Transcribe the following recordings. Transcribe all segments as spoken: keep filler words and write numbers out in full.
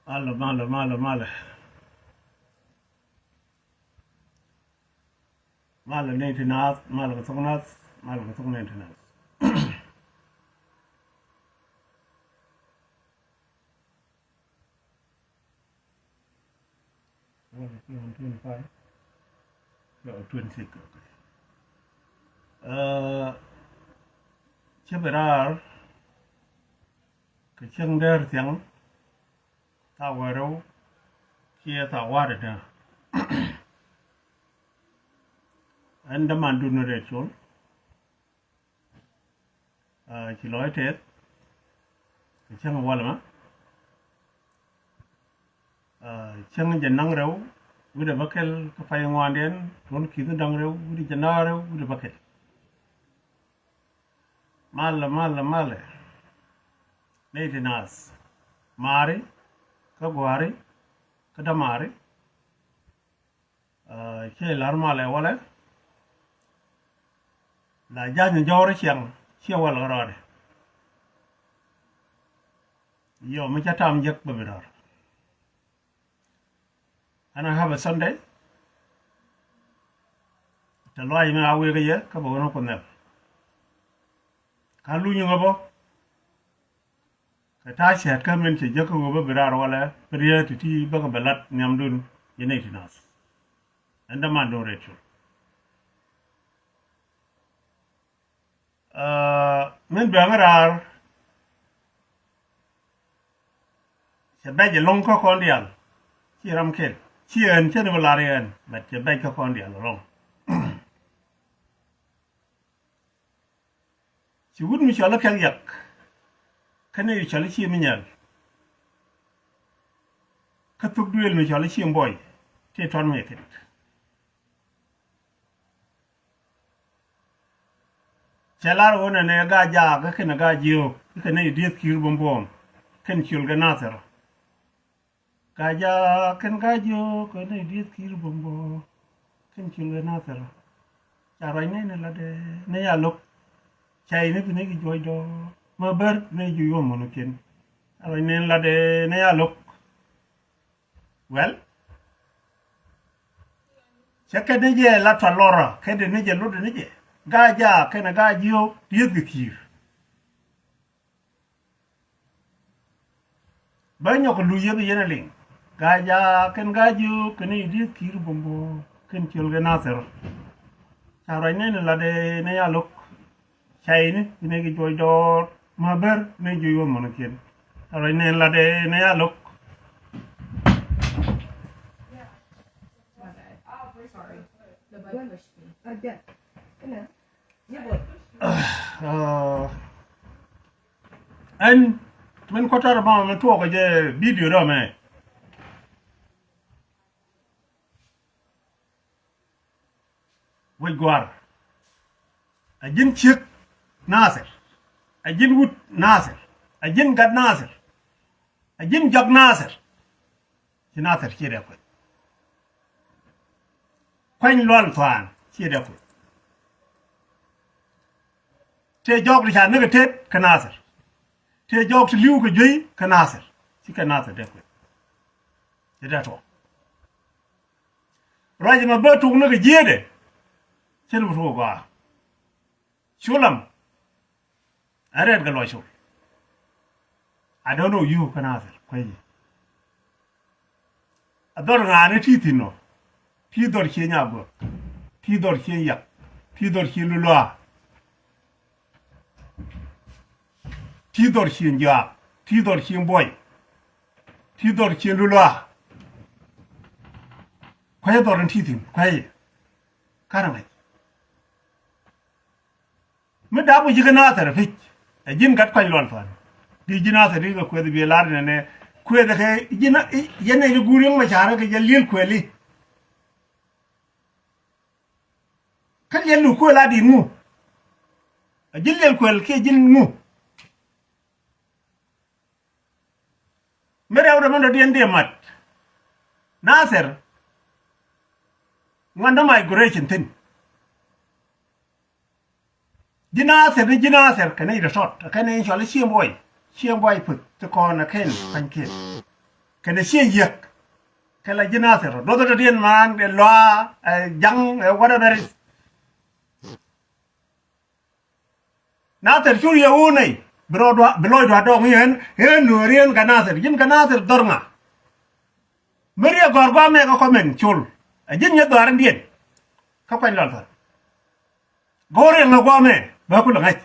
Malɛ, malɛ, malɛ, malɛ. Malɛ nɛy ti naath, malɛ kɛ thok nath, malɛ kɛ thok nɛy ti naath. Twenty-five. No, twenty-six, okay. Ɛ, cä bi raar kɛ cäŋ däär thiaŋ, thaak wäl rɛw kiɛ thaak wäl däär. Ɛn dämandun Rɛt Col. Ɛ, ci lɔc tɛth kɛ cäŋ walɛ mɛ. Ɛ, cäŋ jɛ naŋ rɛw wi̱cdɛ bäkɛl kä pay ŋuandiɛn, tuɔ̱n ki̱th daŋ rɛw wi̱cdɛ jɛ naŋ rɛw wi̱cdɛ bäkɛl. Malɛ, malɛ, malɛ nɛy ti naath, maari kä gua̱a̱ri kä dämaari. Ɛ, ciɛ la̱r malɛ walɛ. La ja̱ny jɔwrä ciaŋ, ciɛ walɛ rɔɔdɛ. Yɔ, mi ca tam jek bä bi rɔɔr. Ɛn a happy Sunday. Tɛ luac mi a wek yɛ kä bä wä ni Kuoth Nhial. Ka luny ŋä bä. Kɛ ta̱a̱ cäät kä min cɛ jek kä ɣöö bä bi raar walɛ bi riet ti̱ti̱ bäkɛ bɛ lat nhiamdun yɛn nɛy ti naath. Ɛn dämandun Rɛt Col. Ɛ, min bɛ ŋä raar cɛ bɛc ɛlɔ̱ŋ kä kɔn diaal. Ci ram kɛl ci ɛn cä ni bi lar yɛ ɛn, but cɛ bɛc kä kɔn diaal ɛlɔ̱ŋ. Ci wut mi cɔl i̱ Kɛk Yak, kä nɛy cɔl i̱ Cieŋ Minyal, kä thuk duëël mi cɔl i̱ Cieŋ Buɔy, tëë tɔt mi ɛ ket. Cɛ lar ɣöö nɛnɛ Gaa Jaak kä kɛnɛ Gaa Jiöök, kä kɛnɛ nɛy dieth Ki̱i̱r Buɔ̱m Buɔ̱m, kɛn ciöl kɛ Nathir. Gaa Jaak kɛn Gaa Jiöök kɛn nɛy dieth Ki̱i̱r Buɔ̱m Buɔ̱m, kɛn ciöl kɛ Nathir. Ca ruac nɛn latdɛ nɛy a lo̱k. Cay ni bi nɛy kɛ juɔc dɔɔr, ma bär nɛy ji̱ yuɔm mɔnɔkiɛn. Ca ruac nɛn latdɛ nɛy a lo̱k. Well, cɛ kɛ ni jɛ la tual lɔrä kɛ dee ni jɛ lot ni jɛ. Gaa Jaak kɛnɛ Gaa Jiöök dieth kɛ Ki̱i̱r. Bä nyɔk kɛ luc yɛ bi yɛn a liŋ. Gaa Jaak kɛn Gaa Jiöök kɛn i̱ dieth Ki̱i̱r Buɔ̱m Buɔ̱m kɛn ciöl kɛ Nathir. Ca ruac nɛn latdɛ nɛy a lo̱k. Cayni bi nɛy kɛ juɔc dɔɔr, ma bär nɛy ji̱ yuɔm mɔnɔkiɛn. Ca ruac nɛn latdɛ nɛy a lo̱k. Ɛn min kua̱tär ma mi tuɔɔk kɛ jɛ video dɔ mɛ. Wec gua̱a̱r. A ji̱n ciek Nathir. A ji̱n wut Nathir. A ji̱n gat Nathir. A ji̱n jɔk Nathir. Ci Nathir ciɛ dee kueth. Kuany Lual Thua̱a̱n ciɛ dee kueth. Tëë jɔk ti ca näk kɛ tet kä Nathir. Tëë jɔk ti li̱w kɛ juey kä Nathir. Ci kɛ Nathir dee kueth. Ci dee tuɔɔk. Ruac ɛmɛ bä tuk ni kɛ jiëëdɛ. Cä ni bä tuk ɛ gɔaa. Col ɛmɛ ɛ rɛɛt kɛ luɔc col. I don't know you kä Nathir kuecä. Ɛ dhɔr ŋa̱a̱ni ti thi̱n ɔ. Ti dhɔr Cieŋ Nyaguäk. Ti dhɔr Cieŋ Yak. Ti dhɔr Cieŋ Luluaak. Ti dhɔr Cieŋ Jaak, ti dhɔr Cieŋ Buɔy, ti dhɔr Cieŋ Luluaak. Kuecä dhɔr in ti thi̱n, kuecä. Kärɛ ŋäc. Mi dap kɛ ji̱ kä Nathir pi̱c. Ɛ ji̱n gat Kuany Lual Thua̱a̱n. Di ji̱ Nathir di kɛ kueth bi lar nɛnɛ. Kueth kɛ ji̱ na, yɛn ɛ ji̱ guur yäŋ mɛ ca̱rä kɛ jɛ li̱el kuɛli. Kä liɛl ni kuël a di̱t ŋu? A ji̱n liɛl kuël kiɛ ji̱n ŋu? Mi rɛw rɛ mi dɔ̱diɛn dee mat. Nathir ŋuandä migration thi̱n. Ji̱ Nathir ni ji̱ Nathir kɛ nɛy rɛ tɔt kɛ nɛy cɔal i̱ Cieŋ Buɔy. Cieŋ Buɔy puth ti kɔn ɛ kɛn pa̱nykiɛn. Kɛnɛ ciɛ yiek. Kɛ la ji̱ Nathir. Duɔth tɔ̱tɔ̱ diɛn man, ɛ lɔa, ɛ jaŋ, ɛ whatever it is. Nathir cur yɛ wun nɛy. Bi rɔ dua, bi lɔc dua dɔŋ yɛn, yɛn nuɔɔr yɛn kɛ Nathir. Ji̱n kɛ Nathir dhɔr ŋa. Mi riɛ gɔ̱r guamɛ kä comment col. Ɛ ji̱n nyɛ dhɔarindiɛn. Kä kuany lual thɔn. Go̱o̱r riɛŋ ɛ guamɛ bä kulɛ ŋäc.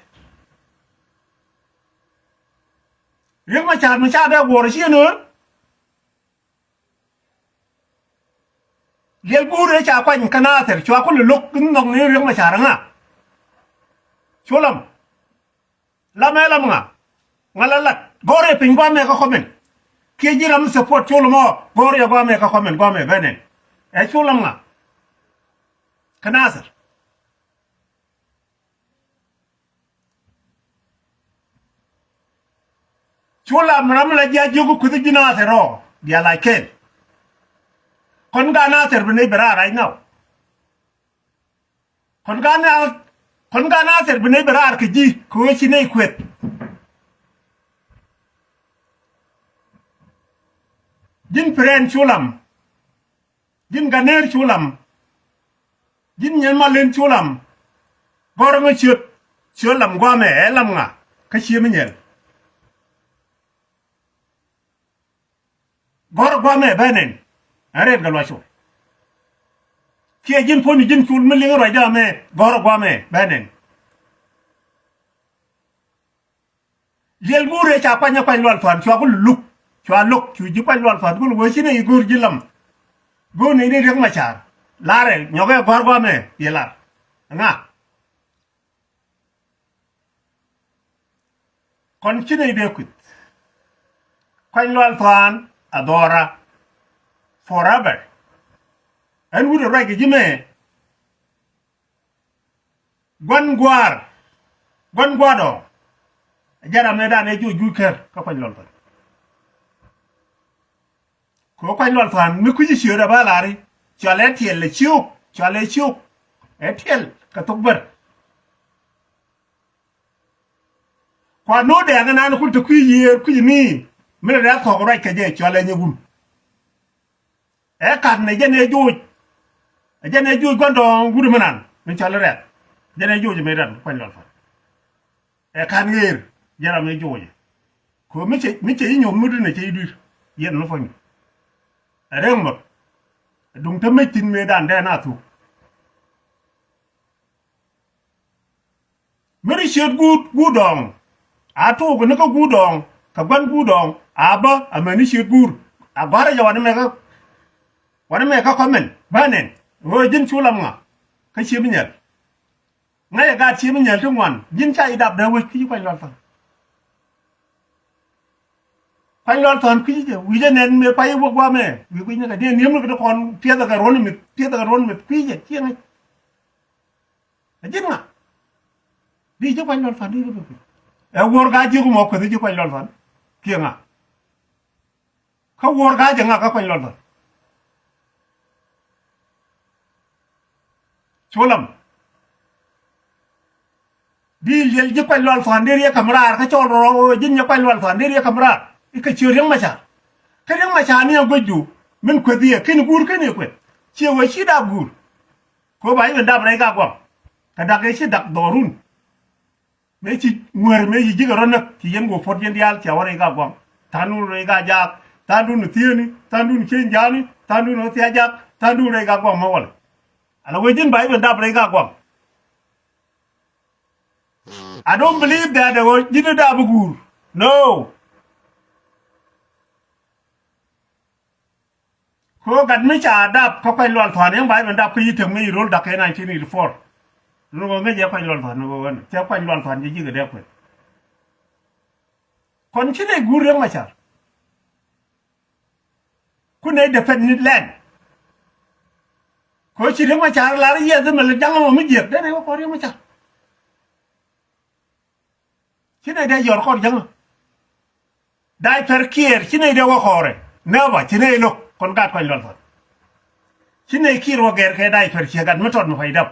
Riek Machar mi ca bɛ guɔ̱ɔ̱r ciɛ nuɔ̱ɔ̱r. Liɛl guur ëë ca kuany kä Nathir cua kulɛ lo̱k in nhɔk ni Riek Machar ŋa. Cu lam. Lam ɛ lam ŋa. Ŋa la lat. Go̱o̱r ɛ piny guamɛ kä comment. Kiɛ ji̱ ram support cu lam ɔ. Go̱o̱r ɛ guamɛ kä comment guamɛ bɛ nɛn. Ɛ cu lam ŋa. Kä Nathir. Cu lam ram la jiac jiök kuth ji̱ Nathir rɔ. Diaal a kɛl. Kɔn ga Nathir bi nɛy bi raar right now. Kɔn ga Nath-, kɔn ga Nathir bi nɛy bi raar kɛ ji̱ kɛ ɣöö ci nɛy kueth. Ji̱n pren cu lam. Ji̱n Ganer cu lam. Ji̱n Nyɛn Malin cu lam. Gɔ̱rä ŋä ciöt, ciöt lam guamɛ ɛ lam ŋa kä cie mi nyɛl. Gɔ̱rä guamɛ bɛ nɛn. Ɛ rɛt gɛ luac cu. Kiɛ ji̱n puɔ̱ny ji̱n cul mi liŋ ruacdä mɛ gɔ̱rä guamɛ bɛ nɛn. Liɛl guur ëë ca kuany ɛ kuany lual thuan cua ku luk cua luk cu ji̱ kuany lual thuan ku luk wee ci ni i̱ go̱o̱r ji̱ lam. Go̱o̱r ni ni Riek Machar. Larɛ nyɔkɛ gɔ̱a̱r guamɛ yɛ lar. Ŋa. Kɔn ci ni dee kuith. Kuany lual thuan a dhɔra. Forever. Ɛn wut ɛ ruac kɛ ji̱ mɛ. Gua̱n gua̱a̱r. Gua̱n gua̱a̱dɔ. Jɛn ram ni dan ɛ juɔc juɔc kär kä kuany lual thuan. Kɛ kuany lual thuan mi kui̱ci ciöt a ba lari. Cualɛ tiɛl ɛ ciök. Cualɛ ciök. Ɛ tiɛl kɛ thok bär. Kua no̱o̱dɛ ŋä nan kul te kui̱ yiëër kui̱ ni. Mi rɛ rɛ̈th kɔk ruac kɛ jɛ cualɛ nyɛ wun. Ɛ ka̱n ɛ jɛn ɛ joc. Ɛ jɛn ɛ joc gua̱ndɔɔŋ wut mi nan mi cɔl rɛ̈th. Jɛn ɛ joc mi ran kuany lual thuan. Ɛ ka̱n ŋeer jɛn ram ɛ joc. Kɛ mi cɛ, mi cɛ i̱ nyuɔ̱th mi dun ɛ cɛ i̱ dui̱r. Yɛn mi puɔ̱ny. Ɛ rɛŋ mɔt. Ɛ duŋ te mec thi̱n mëëdan dɛn a thuk. Mi ri ciöt guut guut dɔɔŋ. A tuuk ni kä guut dɔɔŋ kɛ gua̱n guut dɔɔŋ a bä amäni ciöt guut. A gua̱rä jɛ wanɛ mɛ kä wanɛ mɛ kä kɔmɛn bä nɛn. Ɣöö ji̱n cu lam ŋa kä ciep nyɛl. Ŋäcɛ gaat ciep nyɛl ti ŋuan ji̱n ca i̱ dap dee wec kui̱ kuany lual thɔn. Kuany lual thɔn kui̱ jɛ wi̱cɛ nɛn mëë pay i̱ wä guamɛ wi̱i̱ kui̱ ni kɛ diɛ ni̱em ni kɛ ti kɔn piɛthɛ kɛ ruɔ̱n mith piɛthɛ kɛ ruɔ̱n mith kui̱ jɛ ciɛ ŋäc. Ɛ ji̱n ŋa? Di ji̱ kuany luɔl thɔn di ri bi kui̱. Ɛ wuɔr ka ji̱ kumɔ kueth ji̱ kuany luɔl thɔn. Kiɛ ŋa? Kä wuɔr ka ji̱ ŋa kä kuany luɔl thɔn? Cu lam. Di liɛl ji̱ kuany luɔl thɔn di riek käm raar kä cɔl rɔ ji̱n nyɛ kuany luɔl thɔn di riek käm raar. Ikɛ ciö Riek Macar. Kä Riek Macar ni ɛ guecdu min kueth yɛ ken guur ken yɛ kueth. Ciɛ wee ci dap guur. Kɛ ɣöö ba ji̱ ben dap rɛy ka guam. Kɛ dak ëë ci dak dhɔrun. Mëë ci ŋuäär mëë ci ji̱ kɛ rɔ näk ci yɛn kɛ puɔ̱t yɛn diaal cia wä rɛy ka guam. Tha̱a̱ŋdun rɛy ka jaak, tha̱a̱ŋdun thieenni, tha̱a̱ŋdun cieŋ jaani, tha̱a̱ŋdun rɔ thia jaak, tha̱a̱ŋdun rɛy ka guam mä wal. Ala wee ji̱n ba ji̱ ben dap rɛy ka guam. I don't believe that ɛ ɣöö ji̱n dap i̱ guur. No. Kɛ ɣöö gat mi ca dap kä kuany lual thuan yäŋ ba ji̱ ben dap kä yi̱ tek mi ci ro̱l dak kɛ nineteen eighty-four. Ni ɣöö ŋäc jɛ kuany lual thuan ni ɣöö ɣän cɛ kuany lual thuan jɛ ji̱ kɛ dee kueth. Kɔn ci nɛy guur Riek Macar. Ku nɛy defend ni land. Kɛ ɣöö ci Riek Macar lar yiɛth mɛ lɛ ja̱ŋ ɛmɔ mi jiɛk dee nɛy wä kɔn Riek Macar. Ci nɛy dee yɔr kɔr jäŋä. Da̱c pɛr kiɛɛr ci nɛy dee wä kɔɔrɛ. Nɛɛpä ci nɛy lo̱k kɔn gat kuany lual thɔn. Ci nɛy kiɛɛr wä gɛr kɛ da̱c pɛr ciɛ gat mi tɔt mi pay dap.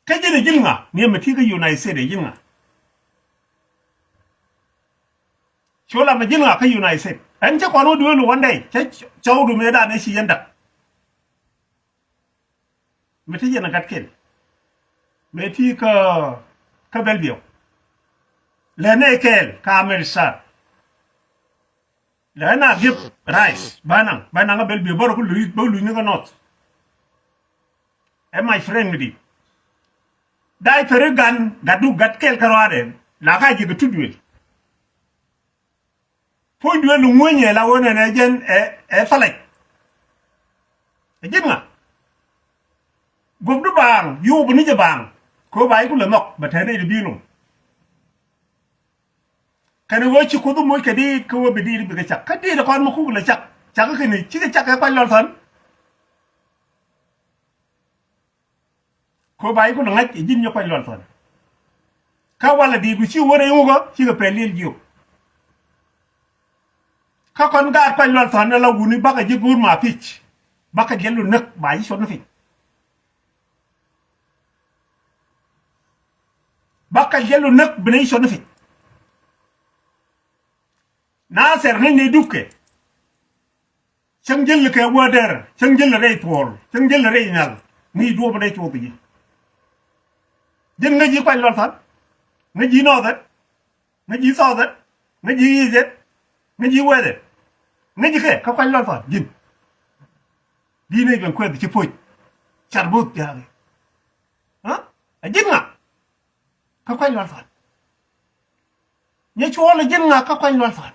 Kä ji̱n ɛ ji̱n ŋa ni ɛmɛ ti kä United States ɛ ji̱n ŋa. Cu lam ɛ ji̱n ŋa kä United States. Ɛn cä kɔn wä duëël wä day cä cɔwdu mëëdan ëë ci yɛn dak. Mi ti yɛn a gat kɛl mëë ti kä kä bɛl biɛw. Lɛ nɛ kɛɛl ka mɛl sar. Lɛ na gip rice ba naŋ ba naŋ a bɛl biɛw bä rɔ ku luny bä luny ni kä north. Ɛ my friend mi di day peri gan gatdu gat kɛl kä rɔadɛ. La ka jiɛ kɛ tut duël. Puc duël luŋ ŋuänyɛ la ɣöö nɛnɛ jɛn ɛ ɛ thalac. Ɛ ji̱n ŋa? Guɔ̱pdu baaŋ yio̱w bi ni jɛ baaŋ. Kɛ ɣöö ba ji̱ kulɛ nhɔk bɛ tɛn nɛy ti bi̱i̱ luŋ. Kɛnɛ ɣöö ci Kuoth moc kɛ diit kä ɣöö bi diit bikɛ cak kä diit kɔn mi kuk lɛ cak. Cak kɛn cikɛ cak kɛ kuac lɔl thɔn. Kɛ ɣöö ba ji̱ kulɛ ŋa̱c ɛ ji̱n nyɛ kuac lɔl thɔn. Kä walɛ diit ku ci wä rɛy ŋukä cikɛ pɛl liɛl jiök. Kä kɔn gaat kuac lɔl thɔn ala wuni bakɛ ji̱ go̱o̱r ma pi̱c. Bakɛ jiɛl lu näk ba ji̱ cuɔt ni piny. Bakɛ jiɛl lu näk bi ni ji̱ cuɔt ni piny. Nathɛr ŋäcni dupkɛ. Cäŋ ji̱l kɛ wädɛr cäŋ ji̱l rɛy puɔl cäŋ ji̱l rɛy nhial. Ŋäc duɔ̱ɔ̱p rɛy cuɔth ji̱. Ji̱n ŋäc ji̱ kuac lɔl than. Ŋäc ji̱ nɔɔthɛ. Ŋäc ji̱ thɔɔthɛ. Ŋäc ji̱ yi̱thɛ. Ŋäc ji̱ wɛthɛ. Ŋäc ji̱ kɛ kä kuac lɔl than ji̱n. Di̱t nɛy ben kuɛth ci poc. Car bo̱o̱th pia̱a̱k. Ɛ ji̱n ŋa? Kä kuac lual thɔn. Nyɛ cuɔl ji̱n ŋa kä kuac lual thɔn.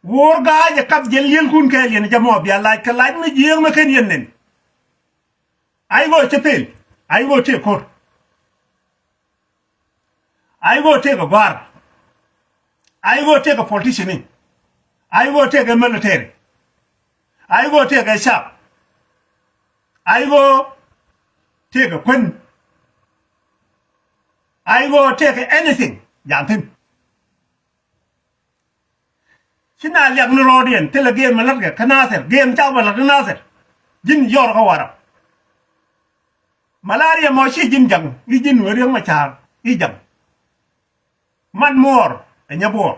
Wuɔr ga̱a̱c ɛ kap jiɛn liɛlkun kɛɛl yɛn jɛ mɔ bia lac kɛ lac mi jiääk mi ken yɛn nin. Ay ɣöö cɛ pel. Ay ɣöö tëë ko̱r. Ay ɣöö tëëkɛ gua̱a̱r. Ay ɣöö tëëkɛ politician ni. Ay ɣöö tëëkɛ military. Ay ɣöö tëëkɛ cap. Ay ɣöö tëëkɛ kuän. Ay ɣöö tëëkɛ anything. Ja̱a̱n thi̱n. Ci na liak ni rɔɔdiɛn thilɛ gɛɛm mi latkɛ kä Nathir gɛɛm cak bɛ lat ni Nathir. Ji̱n yɔr kä Warap. Malaria mɔ ci ji̱n jaŋ i̱ ji̱n wee riäŋ ma ca̱a̱r i̱ jaŋ. Man muɔɔr ɛ nyɛ buɔɔr.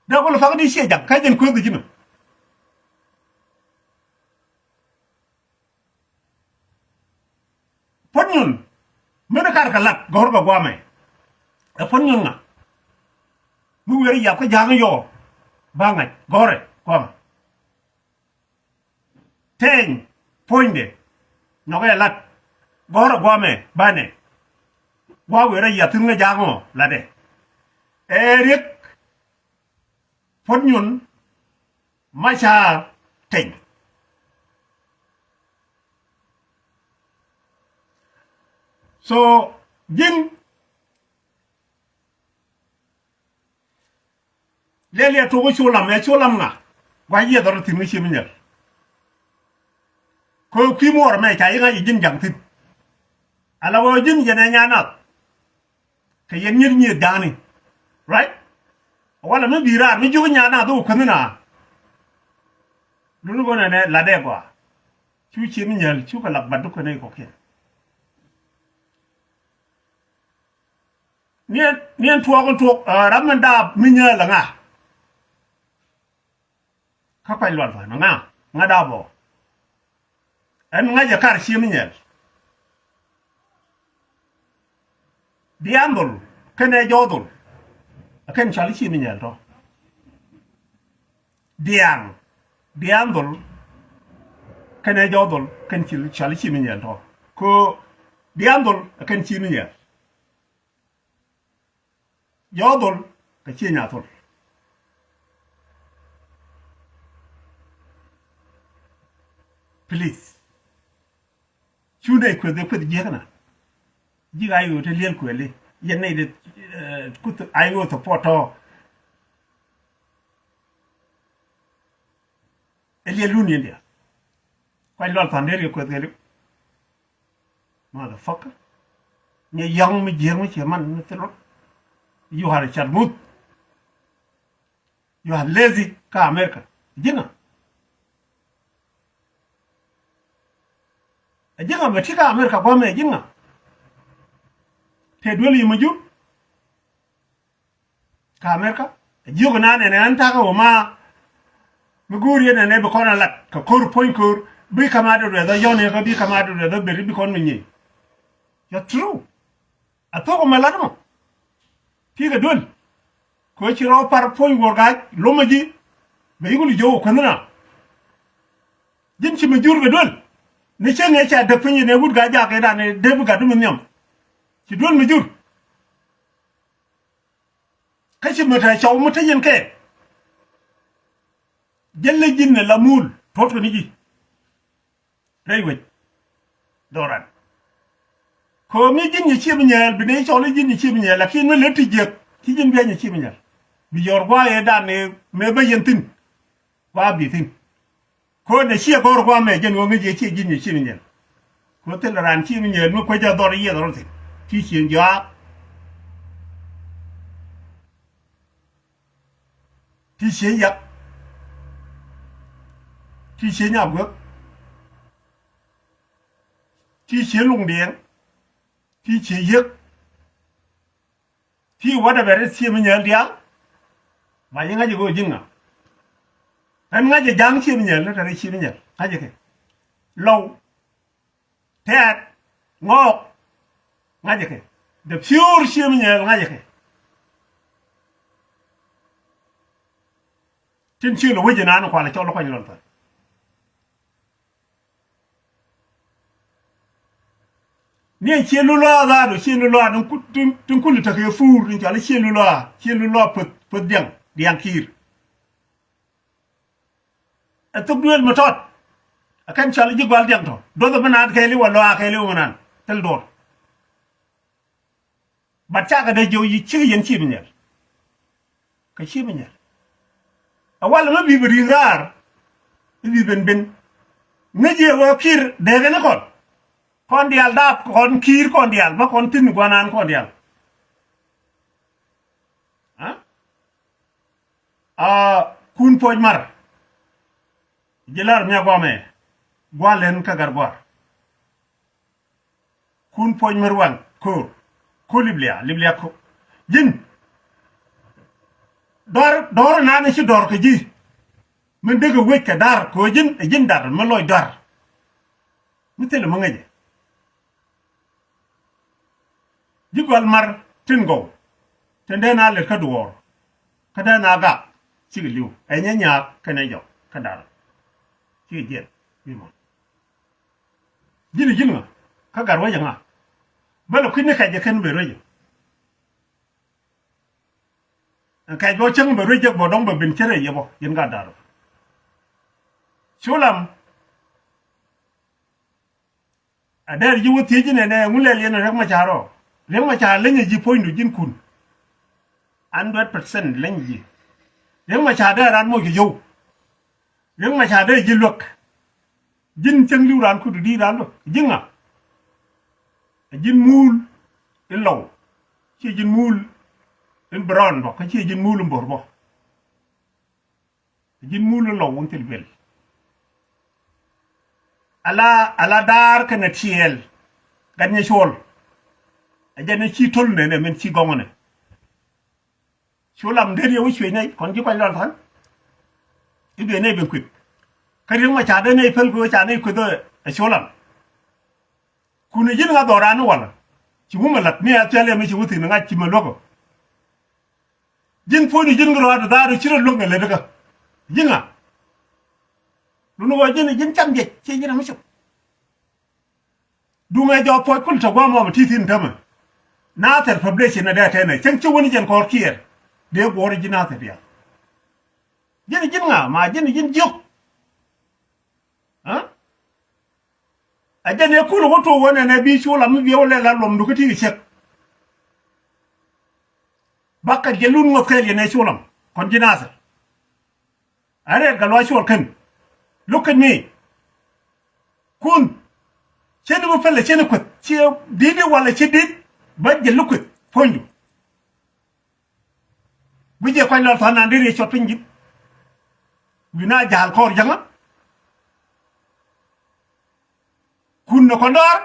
Dee kulɛ pak di ciɛ jaŋ kä ji̱n kueth ji̱n. Puɔ̱t nyun. Mën kar kɛ lat gɔ̱r kɛ guamɛ. Ɛ puɔ̱t nyun ŋa? Mi weri yap kä ja̱a̱ŋ yɔɔ. Ba ŋa̱c gɔ̱rɛ guamɛ. Teny puɔ̱nydɛ. Nyɔkɛ lat gɔ̱rɛ guamɛ banɛ. Gua weri yap thi̱n ŋä ja̱a̱ŋ ɔ latdɛ. Ɛ riek. Puɔ̱t nyun. Maca teny. So ji̱n. Liɛliɛ tok cu lam ɛ cu lam ŋa. Gua yieth rɔ thi̱n ŋä ci mi nyɛl. Kɛ kui̱ muɔɔr mɛ ca yi ŋa̱c ji̱n jaŋ thi̱n. Ala wä ji̱n yɛn ɛ nyan nath. Kɛ yɛn nyieth nyieth ja̱a̱ni. Right? Wala mi bi̱i̱ raar mi jiök nyan nath wä kuänh na. Duni go̱n ɛnɛ latdɛ gɔaa. Cu ci mi nyäl cukɛ lak bat dukɛ nɛy kɔkiɛn. Niɛn niɛn tuɔɔk in tuɔɔk ram min daap mi nyäl aŋa. Kä kuac lual than ŋa ŋa daap ɔ. Ɛn ŋa̱c ɛ kar ci mi nyɛl. Diaŋ dhol kɛnɛ jɔw dhol. Ɛ kɛn cɔal ci mi nyɛl tɔ. Diaŋ diaŋ dhol. Kɛnɛ jɔw dhol kɛn ci cɔal ci mi nyɛl tɔ. Ko diaŋ dhol ɛ kɛn ci mi nyɛl. Jɔw dhol kɛ ciɛ nyathol. Please. Cu nɛy kueth ɛ kueth jiäkna. Ji̱ ay ɣöö te liɛl kuɛli yɛn nɛy de kuth ay ɣöö support tɔ. Ɛ liɛl lun yɛn diaal. Kuac lual than der kɛ kueth kɛli. Motherfucker. Nyɛ yɔ̱ŋ mi jiäk mi ciɛ man mi thil rot. You are a sharmut. You are lazy kä America. Ji̱n ŋa? Ɛ ji̱n ŋa mɛ ti kä America guamɛ ɛ ji̱n ŋa? Te duel yi mɛ jur. Kä America. Jiök naan ɛn ɛn takä wä ma mi go̱o̱r yɛn ɛn ɛ bi kɔn a lat kɛ ko̱r puɔ̱ny ko̱r bi kama dee ruɛth ɔ yɔn yɛ kä bi kama dee ruɛth ɔ beri bi kɔn mi nyiey. Yɔ true. A thok mɛ lat mɔ. Ti kɛ duel. Kɛ ci rɔ par puɔ̱ny wuɔr ga̱a̱c lomä ji̱. Bɛ yikul jiök kuänh na. Ji̱n ci mi jur kɛ duel. Ni cieŋ ɛ ca däk piny ni wut ga̱a̱c jak ɛ dan ɛ dee bi gat mi nhiam. Ci duel mi jur. Kä ci mi te cɔw mi te yɛn kɛ. Jälɛ ji̱n ni la muul tuɔt kɛ ni ji̱. Rɛy wec. Dɔran. Kɛ ɣöö mi ji̱n nyɛ ciep nyɛɛl bi ni cɔl i̱ ji̱n nyɛ ciep nyɛɛl lakin mi lät ti jiäk ci ji̱n biac nyɛ ciep nyɛɛl. Bi yɔr gua̱a̱ yɛ dan ni mëë bä yɛn thi̱n. Gua̱a̱ bi thi̱n. Kɛ ɣöö nɛ ciɛ gɔ̱r gua̱a̱ mɛ jɛn ɣöö ŋäc yɛ ciɛ ji̱n nyɛ ciep nyɛɛl. Kɛ ɣöö thilɛ raan ciep nyɛɛl mi kuecä dhɔr i̱ yiɛth rɔ thi̱n ti cieŋ jɔaak. Ti cie yak. Ti cie nyabuek. Ti cie luŋdiɛŋ. Ti cie yiek. Ti whatever i̱ cie mi nyɛl diaal. Ma yi ŋa̱c i̱ go̱o̱ ji̱ ŋa. Ɛn ŋa̱c i̱ ja̱ŋ cie mi nyɛl ni tɛr i̱ cie mi nyɛl ŋa̱c ikɛ. Lɔw. Tɛ̈t ŋɔɔk ŋa̱cä kɛ. The pure cie mi nyɛɛl ŋa̱cä kɛ. Tin ciël wec inan kualɛ cɔl kuany lɔn thar. Ni ɛn ciël lulɔa dhaadu ciël lulɔa tin kul i̱ tekɛ fuur tin cɔal i̱ ciël lulɔa ciël lulɔa pueth pueth diaŋ diaŋ kiir. Ɛ thok duëël mi tɔt. Ɛ kɛn cɔal ji̱ gua̱l diaŋ tɔ duɔth ɛ mi naan kɛɛliw ɛ lɔaa kɛɛliw mi naan thil duɔr. Bat cakɛ dee jiök yi̱ cikɛ yɛn ciɛ mi nyɛl. Kɛ ciɛ mi nyɛl. Ɛ walɛ mi bi bi ri̱i̱ŋ raar. Mi bi ben ben. Ŋäc yɛ wee ki̱i̱r dee kɛn kɔn. Kɔn diaal daap kɔn ki̱i̱r kɔn diaal bä kɔn thi̱n gua̱nan kɔn diaal. Aa kun puɔc mar. Ji̱ lar miak guamɛ gua̱l lɛn kä gar gua̱r. Kun puɔc mar waŋ ko̱o̱r ko̱ lip liaa lip liaa ko̱ ji̱n. Dɔr dɔr naan ci dɔr kɛ ji̱. Min dek kɛ wec kɛ dar kɛ ji̱n ɛ ji̱n dar mi lɔc dar. Mi thilɛ mi ŋäcɛ. Ji̱ gual mar tin gɔw tin dee na lɛt kä duɔɔr. Kä dee na gak cikɛ li̱w ɛ nyɛ nyaak kɛnɛ jɔk kä da̱r. Cikɛ jiɛn wi̱i̱ mɔ. Ji̱n ji̱n ŋa kä gat ruecɛ ŋa. Bä lɛ kui̱n ni kɛc jɛ kɛn ben ruecɛ. Ɛn kɛc bä cäŋ bɛ ruec jek bä dɔ̱ŋ bɛ ben cärɛ yɛ bä yɛn gat da̱r. Cu lam. A dɛr ji̱ wä thiec inɛ nɛ ŋu lɛl yɛn Riek Machar ɔ. Riek Machar lenyɛ ji̱ puɔ̱nydu ji̱n kun. Hundred percent lenyɛ ji̱. Riek Machar dee ran moc kɛ yio̱w. Riek Machar dee ji̱ luäk. Ji̱n cäŋ li̱w ran kudu di̱i̱t ran luäk ji̱ ŋa. A ji̱n muul in lɔw. Ciɛ ji̱n muul in brown bɔ kä ciɛ ji̱n muul in bo̱r bɔ. Ji̱n muul in lɔw wun thil duel. Ala ala daar kɛnɛ tiɛɛl. Gat nyɛ cuɔl. A jɛn ni ci to̱l nɛnɛ min ci gɔŋɔnɛ. Cu lam der yɛ wä cuec nɛy kɔn ji̱ kuany lɔl tha̱a̱n. I̱ duee nɛy ben kueth. Kä Riek Machar dee nɛy päl kɛ wä ca nɛy kueth ɛ cu lam. Kun ji̱n ŋa dhɔran ni walä. Ci wumɛ la̱t ni a thil yɛ mi ci wä thi̱n ŋa̱c ci mɛ luäk ɔ. Ji̱n puɔ̱nydu ji̱n kɛ rɔaadu dhaadu ci rɔ luäk ɛ lät kä. Ji̱n ŋa. Luni ɣöö ji̱n ji̱n cam jiɛc ci ji̱n ɛ mi cop. Duŋɛ jɔk puɔc kul te gua̱a̱mɔ mi ti̱i̱ thi̱n tämɛ. Nathɛr population ɛ dee tɛnɛ cäŋ ci wä ni jɛn kɔɔr kiɛɛr. Dee guɔ̱ɔ̱r ji̱ nathɛr diaal. Ji̱n ji̱n ŋa ma ji̱n ji̱n jiök. Ɛ jɛn ɛ kun wä tuɔk wä nɛnɛ bi cu lam mi biɛ wä lɛ la luɔmdu kä ti kɛ cäk. Bakɛ jɛ lun ŋuɔth kɛɛl yɛn ɛ cu lam kɔn ji̱ nathɛr. Ɛ rɛɛt kɛ luac cuɔl kɛn. Look at me. Kun. Cɛn i̱ bi pɛlɛ cɛn i̱ kueth ciɛ di̱t i̱ walɛ ci di̱t. Bä jɛ look kueth puɔ̱nydu. Wi̱c jɛ kuany lɔl tha̱a̱n naan dee riec cuɔt piny ji̱. Wi̱na ja̱a̱l kɔɔr jäŋä. Kun nɛ kɔn dɔaar.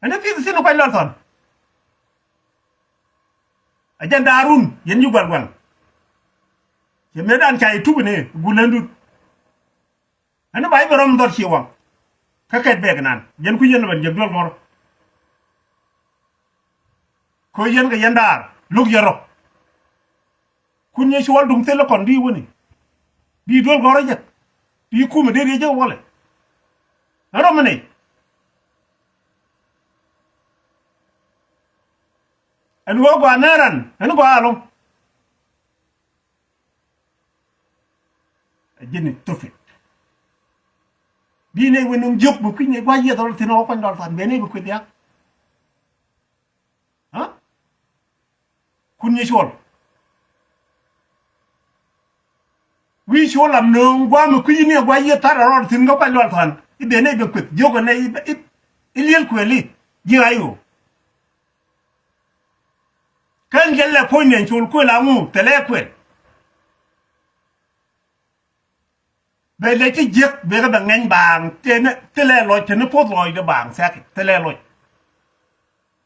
Ɛn ɛ pi̱th thi̱n ɛ kuany lɔl thɔn. Ɛ jɛn daarun yɛn ji̱ gua̱l gua̱l. Cɛ mëë dan ca yɛ tup ni gulendun. Ɛn ba i̱ bɛ rɔm dhɔr ci waŋ. Kä kɛt bɛɛk nan yɛn kui̱ yɛn bɛ jek duel ŋɔr. Kä yɛn kɛ yɛn daar luk yɛ rɔ. Kun nyɛ cuɔl duŋ thil kɔn di wäni. Di duel gɔrä jek. Di kumɛ dee riɛ jek walɛ. Ɛn rɔ mi nɛy. Ɛn ɣöö gɔaa nɛɛran ɛn gɔaa ɛlɔ̱ŋ. Ɛ ji̱n stupid. Di nɛy wen nuŋ jiök bi kui̱ nɛy gua̱c yieth rɔ thi̱n ɣä kuany lual than ben nɛy bi kui̱ thia̱k. Kun nyi cuɔl. Wi̱i̱ cuɔl lam nööŋ gua̱a̱m mi kui̱ ni a gua̱a̱ yiëë thar a rɔɔd thi̱n kä kuac lual than. I̱ ben i̱ ben kueth jiök ɛn i̱ i̱ liel kuɛli. Ji̱ ɣa̱c ɣöö kä jɛl lɛ puɔ̱ny nɛn cuɔl kuël aŋu thilɛ kuɛl. Bɛ lɛ ti jiäk bɛ kɛ bɛ ŋɛny baaŋ tënɛ thilɛ lɔc tënɛ puɔth lɔcdɛ baaŋ thia̱k thilɛ lɔc.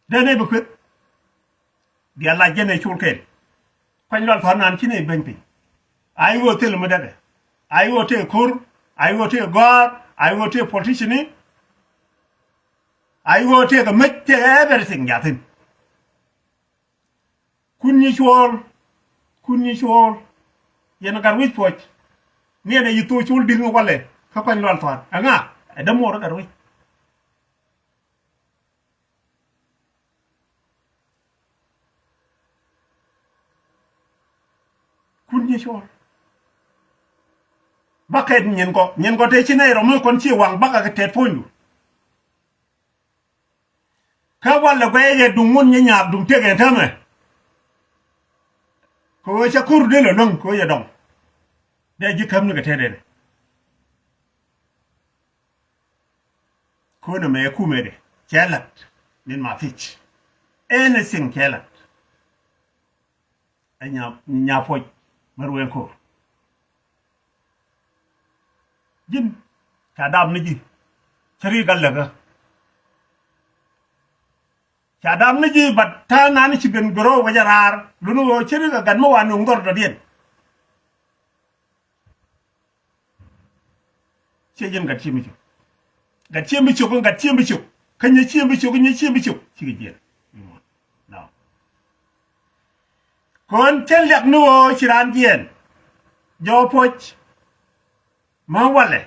Dee nɛy bi kueth. Diaal la jɛn ɛ col kɛl. Kuany lual thɔn nan ci nɛy beny piny. A i̱ ɣöö thil mi dɛkɛ. A i̱ ɣöö tëë ko̱r. A i̱ ɣöö tëë gɔ̱a̱r. A i̱ ɣöö tëë politician ni. A i̱ ɣöö tëë kɛ mec tëë everything jathin. Kun nyi cuɔɔl. Kun nyi cuɔɔl. Yɛn gat wi̱c puɔc. Niɛn ɛ yi thok col di̱ŋ walɛ kä kuany lual thɔn ɛŋa? Ɛ dämuɔɔr gat wi̱c. Kun nyɛ cuɔl. Bakɛ nyin kɔ nyin kɔ te ci nɛy rɔ mi kɔn ci waŋ bakɛ kɛ tɛt puɔ̱nydu. Kä walɛ guɛy yɛ duŋ ŋun nyɛ nyaak duŋ tëk ɛ tämɛ. Kɛ ɣöö cɛ kur dee lɛ luäŋ kɛ ɣöö yɛ dɔŋ. Dee ji̱ käm ni kɛ tɛt ɛn. Könɛ mɛ kumɛ dɛ cɛ lat min ma thiec. Anything cɛ lat. Ɛ nya nya puɔc mɛ ruɛn ko̱r. Ji̱n ca dap ni ji̱ cä ri gat läkä. Ca dap ni ji̱ bat ta̱a̱ nani ci ben goro wecä raar luni ɣöö cä ri gat mi wa nuŋ dhɔr dɔ̱diɛn. Ciɛ ji̱n gat ciem bi cök. Gat ciem bi cök, gat ciem bi cök. Kä nyɛ ciem bi cök, nyɛ ciem bi cök. Cikɛ jiɛn. Kɔn cä liak ni ɣöö ci raan jiɛn. Jɔw puɔc. Ma walɛ.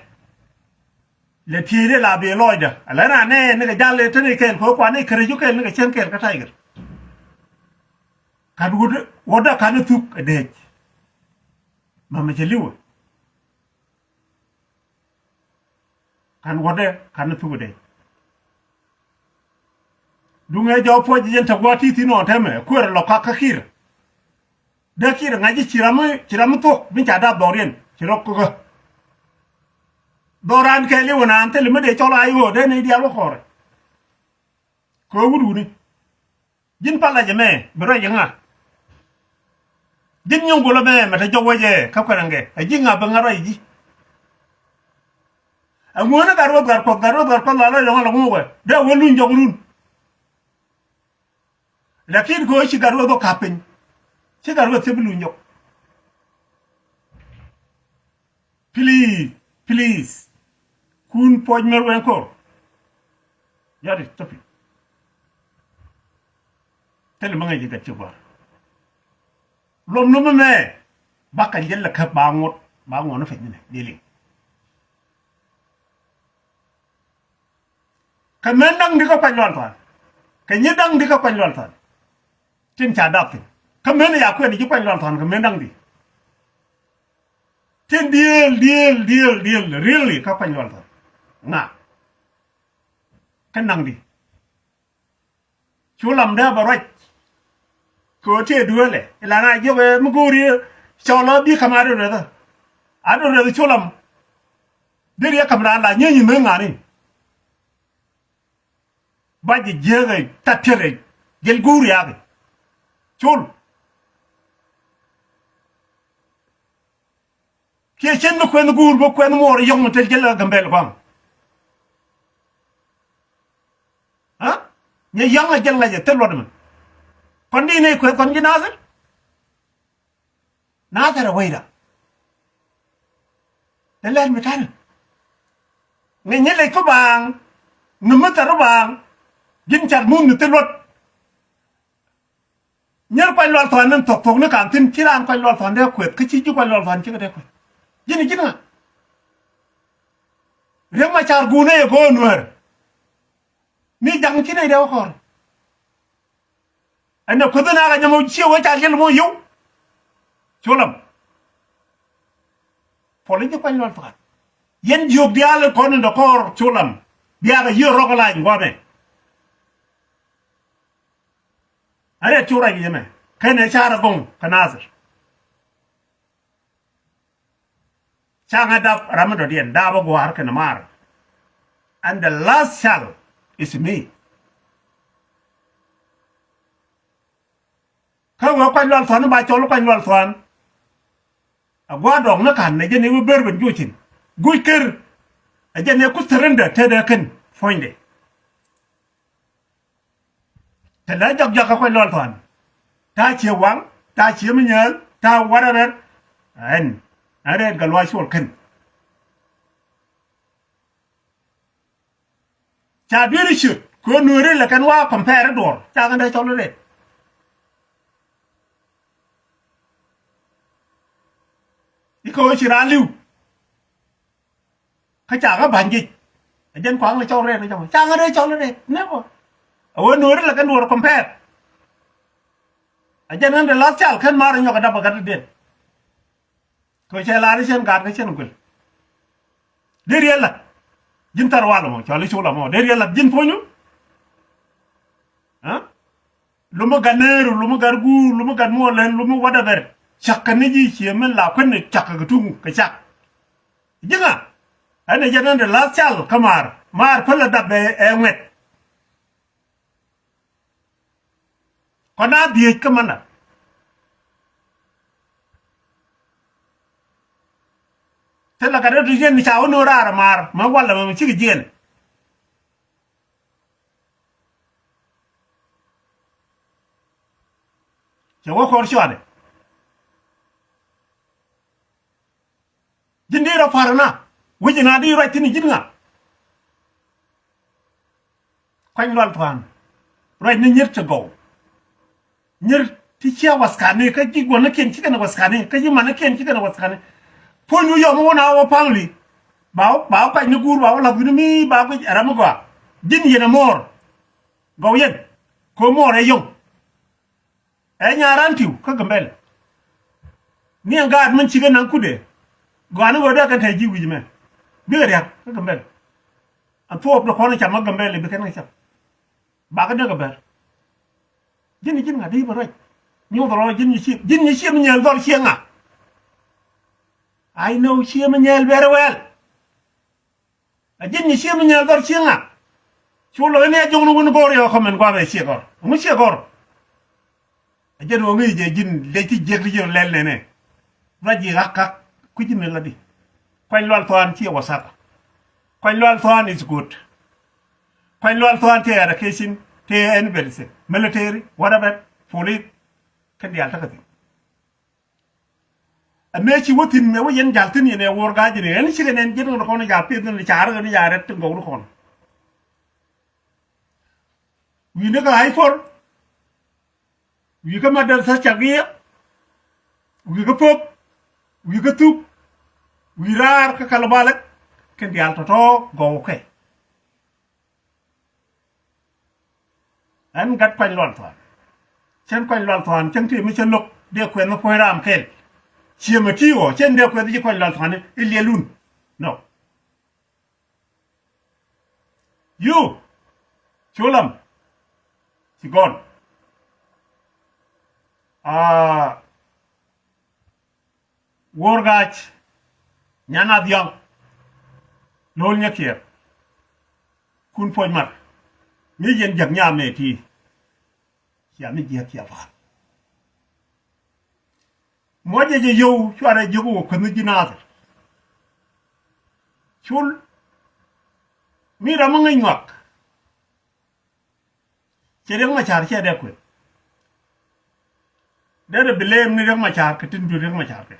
Lɛ tieyni la bi lɔcdä. Ala na nɛ ni kɛ jal te ni kɛɛl kɛ kuan ni kärɛ ju kɛɛl ni kɛ cɛn kɛɛl kä Tiger. Kat wut wädä kat ni thuk ɛ dec. Mamɛ cɛ liwä. Kan wädɛ kan ni thuk dec. Duŋɛ jɔw puɔc jɛ jɛn tɛ gua̱a̱th ti thi̱n ɣɔn tɛmɛ kueer lɔ kak kä Kiir. Dee Kiir ŋa̱c ji̱ ci ram mi ci ram mi thuɔ̱k mi ca dap dhɔriɛn ci rɔ kökä. Dhɔran kɛ liwä naan thil mi dee cɔl a i̱ ɣöö dee ni diaal wä kɔɔrɛ. Kɛ wut wuni. Ji̱n pal lacɛ mɛ bi ruac iŋa. Ji̱n nyɔŋ gulä mɛ mɛ te jɔk wecɛ kä kuɛrɛŋkɛ ɛ ji̱ ŋa̱p bi ŋa̱ ruac ji̱. Ɛ ŋuäni gat ruɔth gat kuɔth gat ruɔth gat kuɔth la lɔc lɔŋä lɔ ŋuukɛ dee wä luny jɔk run. Lakin kɛ ɣöö ci gat ruɔth ɔ ka̱p piny ci gat ruɔth cä bi luny jɔk. Please, please. Kun puɔc mɛr wɛn kor. That is stupid. Thilɛ mi ŋäc ji̱ gat ci gua̱r. Luɔm ni mi mɛ. Bakɛ jiɛl lɛ käp ba ŋuɔt ba ŋuɔt ni piny ni liŋ. Kɛ men da̱ŋ di kä kuany lual thuan. Kɛ nyi da̱ŋ di kä kuany lual thuan. Tin ca dap thin kä men ya kuɛn ji̱ kuany lual thuan kɛ men da̱ŋ di. Tin diëël diëël diëël diëël really kä kuany lual thuan. Ŋa. Kɛ naŋ di. Cu lam dee bɛ ruac. Kɛ ɣöö tëë dueelɛ ilan a jiök ɛ mi go̱o̱ri. Cɔl ɔ bi ka̱m a dee ruɛth ɛ a dee ruɛth cu lam. Dee riɛk ka̱m raan la nyieeny i̱ meth ŋa̱ni. Ba ji̱ jiääk ɛ tat tiɛt ɛ gel guur ya̱a̱k ɛ. Col. Kiɛ cien mi kuɛnh guur bä kuɛnh muɔɔr yɔ̱ŋ mi tel jɛl ɛ Gambɛl gua̱a̱ŋ. Aa nyɛ ya̱ŋ ɛ jɛl ŋa̱c ɛ thil luɔt ɛmɛ. Kɔn di nɛy kuɛth kɔn ji̱ Nathir. Nathir ɛ wecda. Dee lɛl mi ta̱nɛ ŋi̱ny nyi lec kä baaŋ. Ni mi thɛr baaŋ. Ji̱n cat muth ni thil luɔt. Nyier Kuany Lual Thuan ni thok thok ni ka̱n thi̱n, ci raan Kuany Lual Thuan dee kueth, kä ci ji̱ Kuany Lual Thuan cikɛ dee kueth. Ji̱n ji̱n ŋa? Riek Macar guunɛ yɛ go̱o̱r Nuäär. Mi jaŋ ci nɛy dee wä kɔr. Ɛn ɛ kueth in a kɛ nyam ɔ ciɛ wee ca liɛl mɔ yio̱w. Cu lam. Puɔl in ji̱ Kuany Lual Thuan. Yɛn jiök diaal in kɔn in dɔ̱kɔr cu lam. Bia kɛ yiëë rɔk ɛ lany guamɛ. Arɛt cu ruac kɛ yɛmɛ kɛnɛ car agɔŋ kä Nathir. Ca ŋa dap ram mi dɔ̱diɛn dap a gua̱a̱r kɛnɛ maar. And the last child is me. Kä wee Kuany Lual Thuan ba cɔl Kuany Lual Thuan. A gua̱a̱r dɔɔk ni ka̱n ɛ jɛn i̱ wee ber ben juɔcin guc ker. Ɛ jɛn i̱ ku surrender tetdɛ kɛn puɔ̱nydɛ. Te lɛ jɔk jɔk kä Kuany Lual Thuan. Ta̱a̱ cië waŋ, ta̱a̱ cië mi nyääl, ta̱a̱ whatever. Ɛn ɛn rɛɛt kɛ luac cuɔl kɛn. Ca dueeri ciöt kɛ ɣöö Nueeri lɛ kɛn wa compare duɔ̱ɔ̱r ca kɛn dee cɔl rɛɛt. I̱ kɛ ɣöö ci raan li̱w. Kä ca kä ba̱ny jic. Ɛ jɛn kɔaŋ ni cɔl rɛɛt ni jɔmɔ ca ŋä rɛɛt cɔl rɛɛt never. Ɛ wee Nueeri lɛ kɛn duɔ̱ɔ̱r compare. Ɛ jɛn ɣän de last child kɛn maar nyɔk ɛ dap ɛ gat rɛɛt. Kɛ cɛ la̱r i̱ cɛn gaat kä cɛn guil. Dee riɛl la̱t ji̱n thar wal ɛmɔ cɔal i̱ col ɛmɔ dee riɛl la̱t ji̱n puɔ̱nydu. Ɛ? Lumi gat neeru, lumi gat guur, lumi gat muɔlɛn, lumi whatever. Cak kɛ ni ji̱ cië min la kuän ni cak kɛ kɛ tuŋ kɛ cak. Ji̱ ŋa? Ɛn ɛ jɛn ɛn de last child kä maar. Maar päl ɛ dap ɛ ŋuɛt. Kɔn a dhiec kä manda. Thilɛ gat rɛw ti jiɛn ca wä no̱o̱ŋ raar ɛ maar mɛ walɛ mɛ mi cikɛ jiɛn. Cɛ wä kɔr cuanɛ. Ji̱n di rɔ pa̱r na wi̱c ina di ruac thi̱n ji̱n ŋa? Kuany Lual Thuan. Ruac ni nyier ti gɔw. Nyier ti cia waskani kä ji̱ guɔ̱nikiɛn cikɛn waskani kä ji̱ manikiɛn cikɛn waskani. Puɔ̱nydu yɔm wä na wä family. Ba wä ba wä kuac ni guur ba wä lath wi̱ni mi ba wä guic ɛ ram mi gɔaa. Ji̱n yɛn ɛ muɔɔr. Gɔw yɛn. Kɛ muɔɔr ɛ yɔŋ. Ɛ nyaran tiw kä Gambɛl. Ni ɛn gaat min cikɛ naŋ kudɛ. Gɔaa ni ɣöö dee kɛn te ji̱ wi̱c mɛ bikɛ ria̱k kä Gambɛl. Ɛn thuɔɔp ni kɔn cam kä Gambɛl i̱ bi kɛn kɛ cam. Bakɛ dee kɛ bɛr. Ji̱n i̱ ji̱n ŋa̱ dee i̱ bɛ ruac. Nyuuth rɔ ji̱n nyi ciek ji̱n nyi ciek mi nyɛɛl dhɔr ciek ŋa̱. I know ciek mi nyɛɛl very well. A ji̱n nyi ciek mi nyɛɛl dhɔr ciek ŋa̱. Cu lo̱c ni a jo̱ŋni wun go̱o̱r yɛ kɔmɛn gua̱a̱th ɛ ciek gɔ̱r ɛŋu ciek gɔ̱r. A jɛn ɣöö ŋi̱i̱c jɛ ji̱n lec ti jiäk ti ji̱n lɛl nɛnɛ. Ruac ji̱ ɣa̱k ka̱k kui̱ ji̱n ni la di. Kuany Lual Thuan ciɛ wasaka. Kuany Lual Thuan is good. Kuany Lual Thuan tëë education, tëë anybody, military, whatever, police. Kɛn diaal tekɛ thi̱n. Ɛ mëë ci wä thi̱n mëë wä yɛn ja̱l thi̱n yɛn ɛ wuɔr ga̱a̱c ni ɛn cikɛ nɛn ji̱n ɣän kɔn ja̱ pieth ni ca̱r ɣän ya̱ rɛt ti gɔw ni kɔn. Wi̱i̱ ni kɛ ɣa̱c puɔr. Wi̱i̱ kä madrasa cakiɛ. Wi̱i̱ kä pop. Wi̱i̱ kä thuk. Wi̱i̱ raar kä kalabalak. Kɛn diaal tɔ̱tɔ̱ gɔw kɛ. Ɛn gat Kuany Lual Thuan. Cɛn Kuany Lual Thuan cäŋ tëë mi cä lo̱k dee kuɛth mi puɔ̱ny raam kɛl. Ciɛ mɛ ti̱i̱ ɣɔɔ cɛn dee kuɛth ji̱ Kuany Lual Thuan i̱ liɛlun. Nɔ. Yu. Cu lam. Ci gɔn. Aa. Wuɔr ga̱a̱c. Nyan a dhiɔ̱ŋ. Lo̱l nyɛ kiɛɛr. Kun puɔ̱ny mat. Mi yɛn jiäk nyam ëë ti. Cia mi jiäk cia pa̱a̱l. Muɔcɛ jɛ yio̱w cuarɛ jiök wä kuänh ni ji̱ naath. Cul. Mi ram mi ŋäc ŋɔak. Cɛ Riɛk Macar cɛ dee kueth. Derɛ bi leem ni Riek Machar kɛ tin duet Riek Machar kɛ.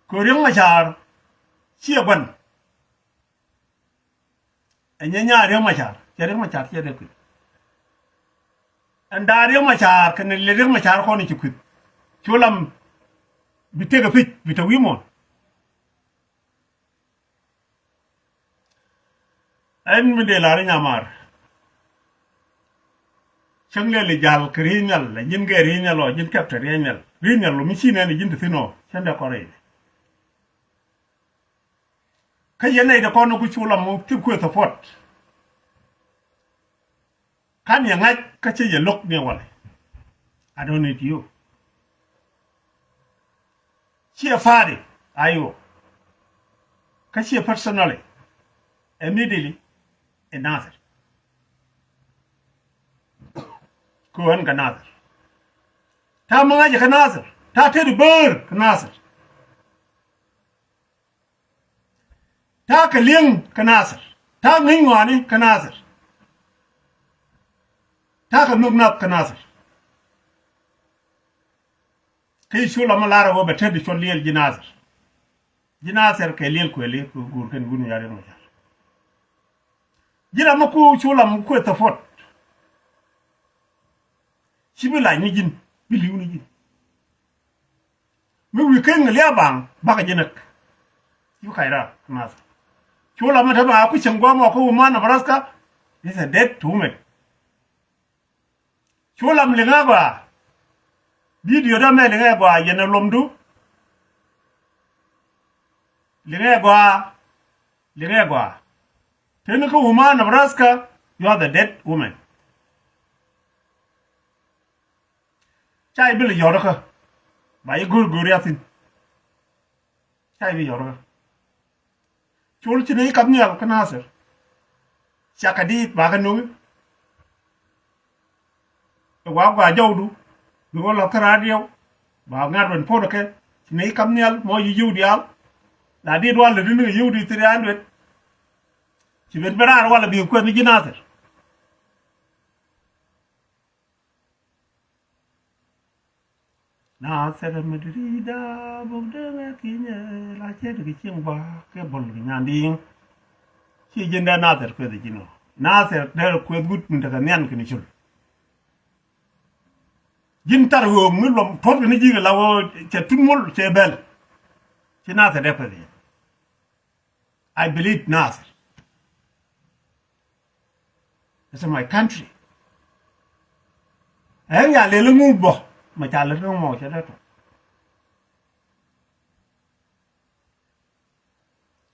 Kɛ Riek Machar ciɛ gua̱n. Ɛ nyɛ nyaa Riek Machar, cɛ Riek Machar cɛ dee kui̱. Ɛn da̱a̱ Riek Machar kɛnɛ lɛ Riek Machar kɔn i̱ ci kui̱. Cu lam bi tekɛ pi̱c bi te wi̱i̱ muɔ̱ɔ̱n. Ɛn mi dee la̱r i̱ nyamaar. Cäŋ lɛl i̱ ja̱l kɛ ri̱i̱nyal, la ji̱n kɛ ri̱i̱nyal ɔ, ji̱n kɛp te ri̱i̱nyal. Ri̱i̱nyal lo mi ci nɛn i̱ ji̱n te thi̱n ɔ, cäŋ dee kɔn rɛy. Kä yɛn nɛy dee kɔn ku cu lam mi ti kuëth ɛ puɔt. Kan yɛ ŋa̱c kä ci yɛ lo̱k ni walɛ. I don't need you. Ciɛ party, ayo. Kä ciɛ personally. Immediately, ɛ Nasir. Kɛ ɣän kɛ Nasir. Ta̱a̱ mi ŋa̱c kɛ Nasir. Ta̱a̱ tëëd bäär kɛ Nasir. Ta̱a̱ kɛ li̱eŋ kɛ Nasir. Ta̱a̱ ŋäc ŋɔaani kɛ Nasir. Ta̱a̱ kɛ nhök nath kɛ Nasir. Kä i̱ cu lam mi lar ɛ ɣöö bɛ tet i̱ cuɔl liɛl ji̱ Nasir. Ji̱ Nasir kɛ liɛl kuëli kɛ guur kɛn wun wi̱i̱ Riek Machar. Ji̱ ram mi ku cu lam mi kuëth ɛ puɔt. Ci bi lac ni ji̱n, bi li̱w ni ji̱n. Mi wi̱i̱ ken ŋä lia̱a̱ baŋ, bakɛ ji̱ näk. Cu kac raar, Nasir. Cu lam mi te ba ku cieŋ gua̱a̱m ɔ kä Omaha, Nebraska, is a dead woman. Cu lam liŋɛ gɔaa. Video dä mɛ liŋɛ gɔaa, yɛn ɛ lomdu. Liŋɛ gɔaa. Liŋɛ gɔaa. Teni kä Omaha, Nebraska, you are the dead woman. Ca i̱ bi lɛ yɔ̱r kä ba i̱ go̱r go̱r ya thi̱n. Ca i̱ bi yɔ̱r kä. Col ci nɛy kap nhial kä Nasir. Ca kɛ diit ba kɛ no̱ŋi. Ɛ wa gɔaa jɔwdu bi wä lɔ kä radio. Ba ŋa̱t ben puɔ̱t ɛ kɛ ci nɛy kap nhial mɔ yi yio̱w diaal. La diit walɛ ri ni kɛ yio̱w di three hundred. Ci ben ben raar walɛ bi kuɛth ni ji̱ Nasir. Nasir mi diri da buk dee mɛ kinyɛ la cɛ ti ki cieŋ ba kɛ bol ki nyandiŋ. Ci ji̱n dee Nasir kueth ji̱n ɔ. Nasir dee kueth gut mi tekɛ nhian kini cul. Ji̱n tar ɣööŋ mi luɔm tuɔt kini ji̱ kɛ la ɣöö cɛ tut muɔl cɛ bɛl. Ci Nasir dee kueth ji̱n. I believe Nasir. It's my country. Ɛn ya lel ŋu bɔ ma ca lel ŋu mɔ cɛ dee tɔ.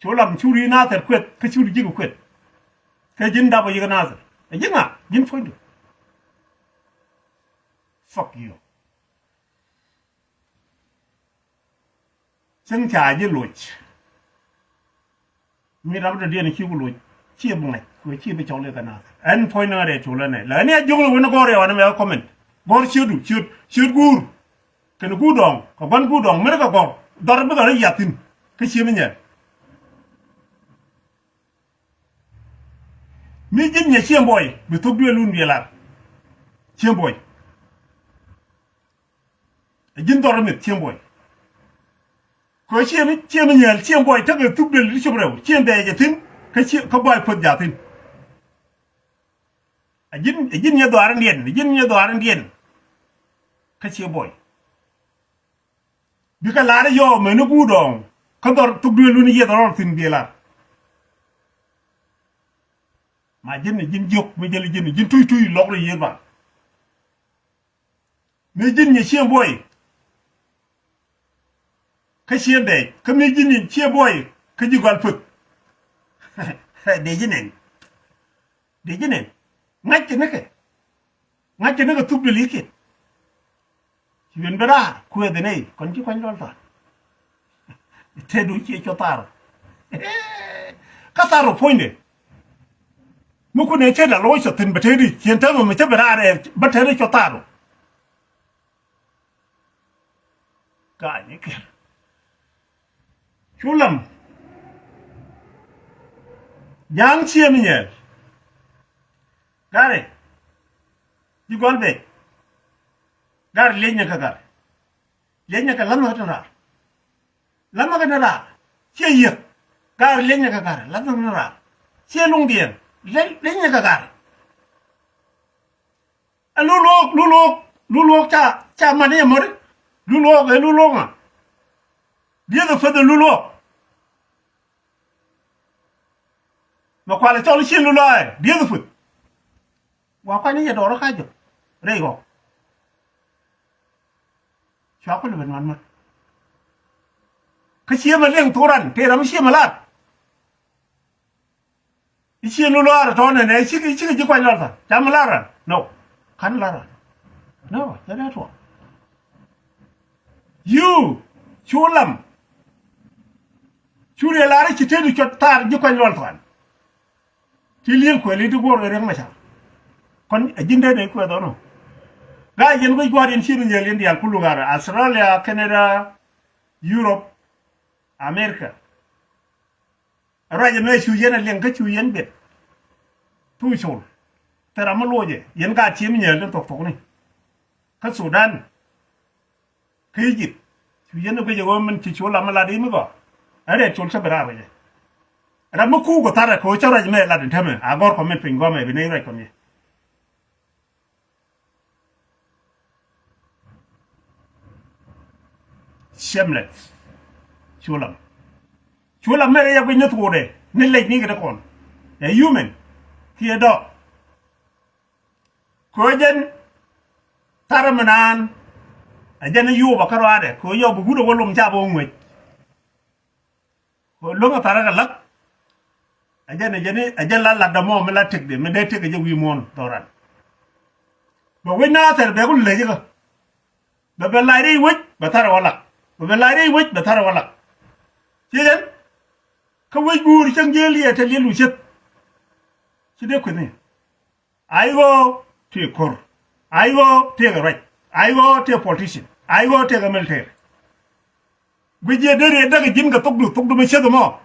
Cu lam curi Nasir kueth kä curi ji̱ kɛ kueth. Kä ji̱n dap ɔ yik Nasir. Ɛ ji̱ ŋa ji̱n puɔ̱nydu. Fuck you. Cäŋ ca ji̱ loc. Mi ram dɔ̱diɛn ci ku loc. Ci bi ŋa̱c kɛ ci bi cɔl i̱ kɛ Nasir. Ɛn puɔ̱ny ni ŋa̱t ɛ col ɛnɛ la ɛn ya jiök ni wen gɔ̱r ya wanɛ mɛ comment. Gɔ̱r ciötdu ciöt ciöt guur. Kɛn guur dɔ̱ŋ kɛ gua̱n guur dɔ̱ŋ mi ri kɛ gɔ̱r dhɔr bi dhɔr i̱ yath thi̱n. Kä ci mi nyɛl. Mi ji̱n nyɛ Cieŋ Buɔy bi thok duëël wun biɛ lar. Cieŋ Buɔy. Ɛ ji̱n dhɔr mith Cieŋ Buɔy. Kɛ Cieŋ, Cieŋ Nyɛɛl, Cieŋ Buɔy tekɛ thuk duëël ti cop rɛw. Cieŋ Bɛɛc ɛ thi̱n, kä Cieŋ, kä Buɔy Puɔth jaathin. Ɛ ji̱n, ɛ ji̱n nyɛ dhɔaar in diɛn, ɛ ji̱n nyɛ dhɔaar in diɛn. Kä Cieŋ Buɔy. Bikɛ lar i̱ yɔɔ mɛni guur dɔɔŋ kä dhɔr thuk duëël wun yieth rɔɔr thi̱n biɛ lar. Ma ji̱n ni ji̱n jiök mi jäli ji̱n ni ji̱n tuc tuc lɔk rɔ yieth ba. Mi ji̱n ni Cieŋ Buɔy. Kä Cieŋ Bɛɛc kä mi ji̱n ni Cieŋ Buɔy kä ji̱ gɔal pek. Dee ji̱ nɛn. Dee ji̱ nɛn. Ŋa̱ckɛ nikɛ. Ŋa̱ckɛ nikɛ thuk dee li̱i̱kiɛn. Ci ben ben raar kueeth in ey kɔn ci kuany lɔl thaar. Tëëdu ciɛ cɔ thaar. Kä thaar rɔ puɔ̱nydɛ. Mi kun ɛ cɛ dal wä cɔ thi̱n bɛ tëëdi ciɛn täämɛ mi cä ben raar ɛ bä tëëdi cɔ thaar rɔ. Ka̱ny i̱ kɛl. Cu lam. Ja̱a̱ŋ Cieŋ Nyɛɛl. Gari. Ji̱ gɔl bɛc. Gar lieny ni kɛ gar. Lieny ni kɛ la̱th ni kɛ ti raar. La̱th ni kɛ ti raar. Ciɛ yieth. Gar lieny ni kɛ gar. La̱th ni kɛ ti raar. Ciɛ luŋdiɛn. Lieny ni kɛ gar. Ɛ lul wok, lul wok, lul wok ca, ca man i̱ ɛmɔri. Lul wok, ɛ lul wok ŋa. Dieth ɛ peth ɛ lul wok. Mɛ kualɛ cɔl i̱ cieŋ lul wok ɛ dieth ɛ peth. Wa kuany i̱ yɛ dɔɔr kä jɔk rɛy ɣɔk. Cua kulɛ ben wan mät. Kä ciemɛ liŋ thok ran tëë ram i̱ ciemɛ lat. I̱ cieŋ lul wok ɛ tɔ̱ nɛnɛ i̱ cikɛ, i̱ cikɛ ji̱ kuany lual tha̱a̱ŋ. Cam lar ran. No. Ka̱n lar ran. No, cɛ dee tuɔɔk. Yuu cu lam. Cu riɛ lar i̱ ci tëëdu cuɔt thaar ji̱ kuany lual tha̱a̱ŋ. Ti liel kuɛli ti guɔr kɛ Riek Machar. Kɔn a ji̱n dee nɛy kuɛth ɔnɔ. Gaa yɛn guic gua̱a̱r yɛn ci mi nyɛl yɛn diaal kulu ɣaar Australia, Canada, Europe, America. Ruac ɛmɛ cu yɛn a liɛŋ kä cu yɛn bet. Thuk col. Thil ram mi luɔcɛ yɛn gaa ci mi nyɛl tin thok thokni. Kä Sudan. Kä Egypt cu yɛn ɛ guic ɛ ɣöö min ci cu lam mi lat i̱ mi gɔaa. Ɛ rɛɛt col cä bi raar kɛ jɛ. Ram mi kuuk ɛ tharɛ kɛ ɣöö cä ruac mɛ lat in täämɛ a gɔ̱r kɔ min piny gɔmɛ bi nɛy ruac kɔn yɛ. Shameless. Cu lam. Cu lam mɛ rɛ yɛ guic ni thuɔɔdɛ ni lɛc ni kɛ ti kɔn. Ɛ human. Kiɛ dɔɔk. Kɛ ɣöö jɛn tharɛ mi naan ɛ jɛn i̱ yuupä kä ruaadɛ kɛ ɣöö yɔp bi wut ɛ wä lom ca bä wä ŋuec. Kɛ ɣöö lo̱ŋ ɛ tharɛ kɛ la̱t. Ɛ jɛn ɛ jɛn i̱ ɛ jɛn la la̱t dämɔ mi la tëkdɛ mi dee tëk ɛ jɛ wi̱i̱ muɔ̱ɔ̱n dhɔran. Bɛ wec Nathɛr bɛ ku lec ikä. Bɛ bɛ lac rɛy wec bɛ tharɛ wä lak. Bɛ bɛ lac rɛy wec bɛ tharɛ wä lak. Ciɛ jɛn kä wec guur cäŋ jiëël yɛ te liɛl wi̱i̱ cieth. Ci dee kueth ni. Ai ɣöö tëë ko̱r. Ai ɣöö tëë kɛ ruac. Ai ɣöö tëë politician. Ai ɣöö tëë kɛ military. Guic yɛ dee riɛt däk ji̱n kɛ thokdu thokdu mi cieth ɛmɔ.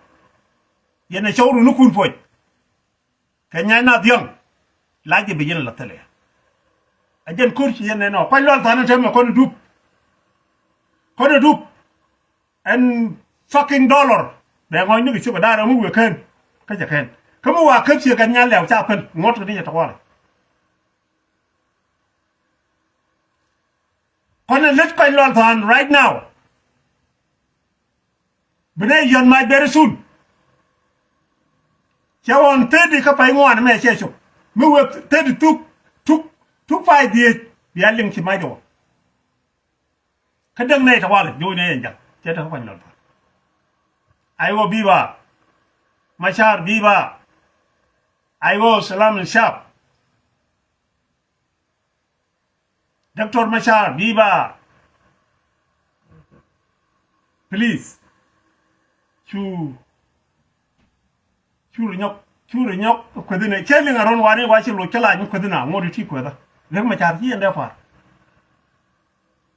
Yɛn ɛ cɔw run ikun puɔc. Kɛ nya̱a̱c na dhiɔ̱ŋ. Lac jɛ bi yɛn la thilɛ. Ɛ jɛn ko̱r ci yɛn nɛn ɔ kuac lual tha̱a̱n ɛ tɛmɛ kɔn i̱ dup. Kɔn i̱ dup. Ɛn fucking dollar bɛ ŋɔ̱c ni kɛ ciök ɛ da̱a̱r ɛŋu wëë kɛn. Kä cɛ kɛn kä mi wa käp ciek ɛn nyan lɛw ca päl ŋuɔ̱t kɛ ni cɛ tɔ̱kɔlɛ. Kɔn ɛ lät kɔc lual tha̱a̱n right now. Bi nɛ yɔ̱n mac very soon. Cɛ ɣɔn thirty kä pay ŋuan mɛ cɛ cop mi wek thirty thuk thuk thuk pay dhiec bia liŋ ci mac ɣɔn. Kä däŋ nɛy tawali jo̱o̱c nɛy ɛn ja̱l cɛ te kä kuany lɔl pa̱a̱n. Aiwa biba. Machar biba. Aiwa salam in shap. Doctor Machar biba. Please. Cu Curi nyɔk, curi nyɔk kuethinɛ cɛ liŋ a rɔn wani wa ci loc cä la nyɔk kuethinɛ ŋot ti kuetha. Riek Machar ci yɛn dee par.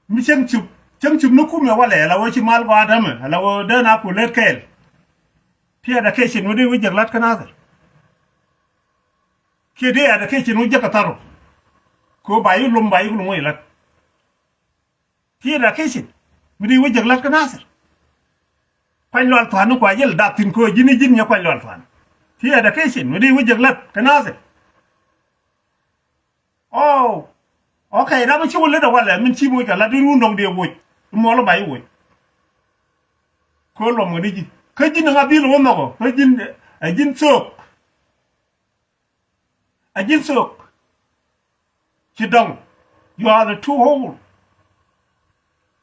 Mi cäŋ cup, cäŋ cup ni kumɛ walɛ la wee ci mal gɔaa tämɛ la wee dee na ku let kɛɛl. Piɛɛt a kecin mi dee wee jek lat kä Nathir. Kiɛ dee a kecin wee jek a tharo. Ko ba yi lom ba yi lom wee lat. Ti rɛ kecin mi di wä jek lat kä Nathir. Kuany lual thuan ni kua yel dap thin ko ji̱n i̱ ji̱n nyɛ kuany lual thuan. Ti rɛ kecin mi di wä jek lat kä Nathir. Oh, okay, ram mi ci wä lät a walɛ min ci moc kɛ lat in wun dɔŋ di woc. Muɔl ba i̱ woc. Ko luɔm ŋä di ji̱ kä ji̱n ŋa dhil wä nhɔkɔ kä ji̱n ɛ ji̱n thok. A ji̱n thok. Ci dɔŋ. You are the two hole.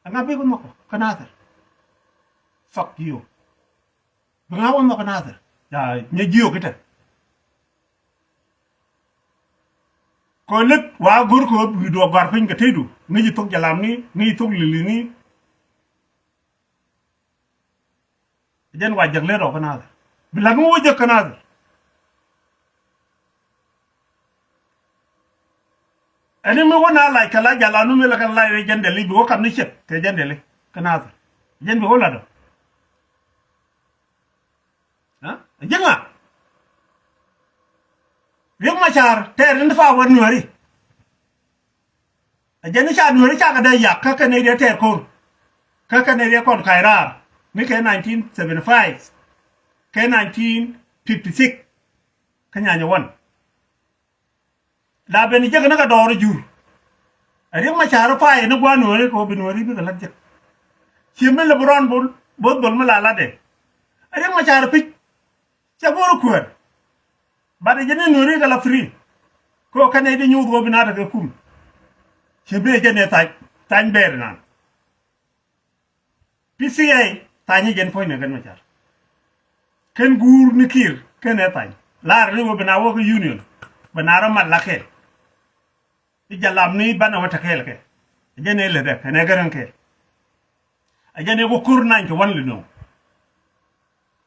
Ɛŋa bi ku nhɔk kä Nathir. Fuck you. Bi ŋa wä nhɔk kä Nathir. Ya nyɛ jiök itɛ. Kɔ lek wa go̱r kɔ wi̱i̱du a gɔ̱a̱r piny kɛ tëëdu ŋäci thok jalamni ŋäci thok lilini. Jɛn wa jek lät rɔ kä Nathir. Bi la̱t mi wä jek kä Nathir. Ɛn mi wä na lac kɛ la jal anu mi la kɛ lac rɛ jɛn dɛli bi wä kam ni ciek kɛ jɛn dɛli kä Nathir. Jɛn bi wä lat ɔ. Ɛ ji̱ ŋa? Riek Machar tɛɛr in ti fa wä nuɛri. Ɛ jɛn ni ca Nuääri cakɛ dee yak kä kɛ nɛy dee tɛɛr ko̱r. Kä kɛ nɛy dee kɔn ka̱c raar ni kɛ nineteen seventy five kɛ nineteen fifty six. Kä nyanyɛ wän la ben jek ni kɛ dɔɔr jur. Ɛ Riek Machar pay ni gua̱n Nuääri kɛ wä bi Nuääri bikɛ la̱t jek. Ci mi lɛ bi rɔn bol both bol mi la latdɛ. Ɛ Riek Machar pi̱c. Cɛ go̱o̱r kuäär. Bat ɛ jɛ ni Nuääri kɛ la free. Kɛ ɣöö kɛn nɛy di nyuuth ɣöö bi naath kɛ kum. Cɛ bi ɛ jɛ ni thany thany bɛɛr inan. P C A thany jɛn puɔ̱ny ni kɛn Machar. Kɛn guur ni Kiir kɛn ɛ thany laar ni ɣöö bi na wä kɛ union. Bi na rɔ mat la kɛɛl. I̱ jɛ lam ni banɛ wä te kɛɛl kɛ. Ɛ jɛn ɛ lät ɛ kɛn ɛ gɛrɛn kɛɛl. Ɛ jɛn ɛ wä ko̱r nany kɛ wan li nööŋ.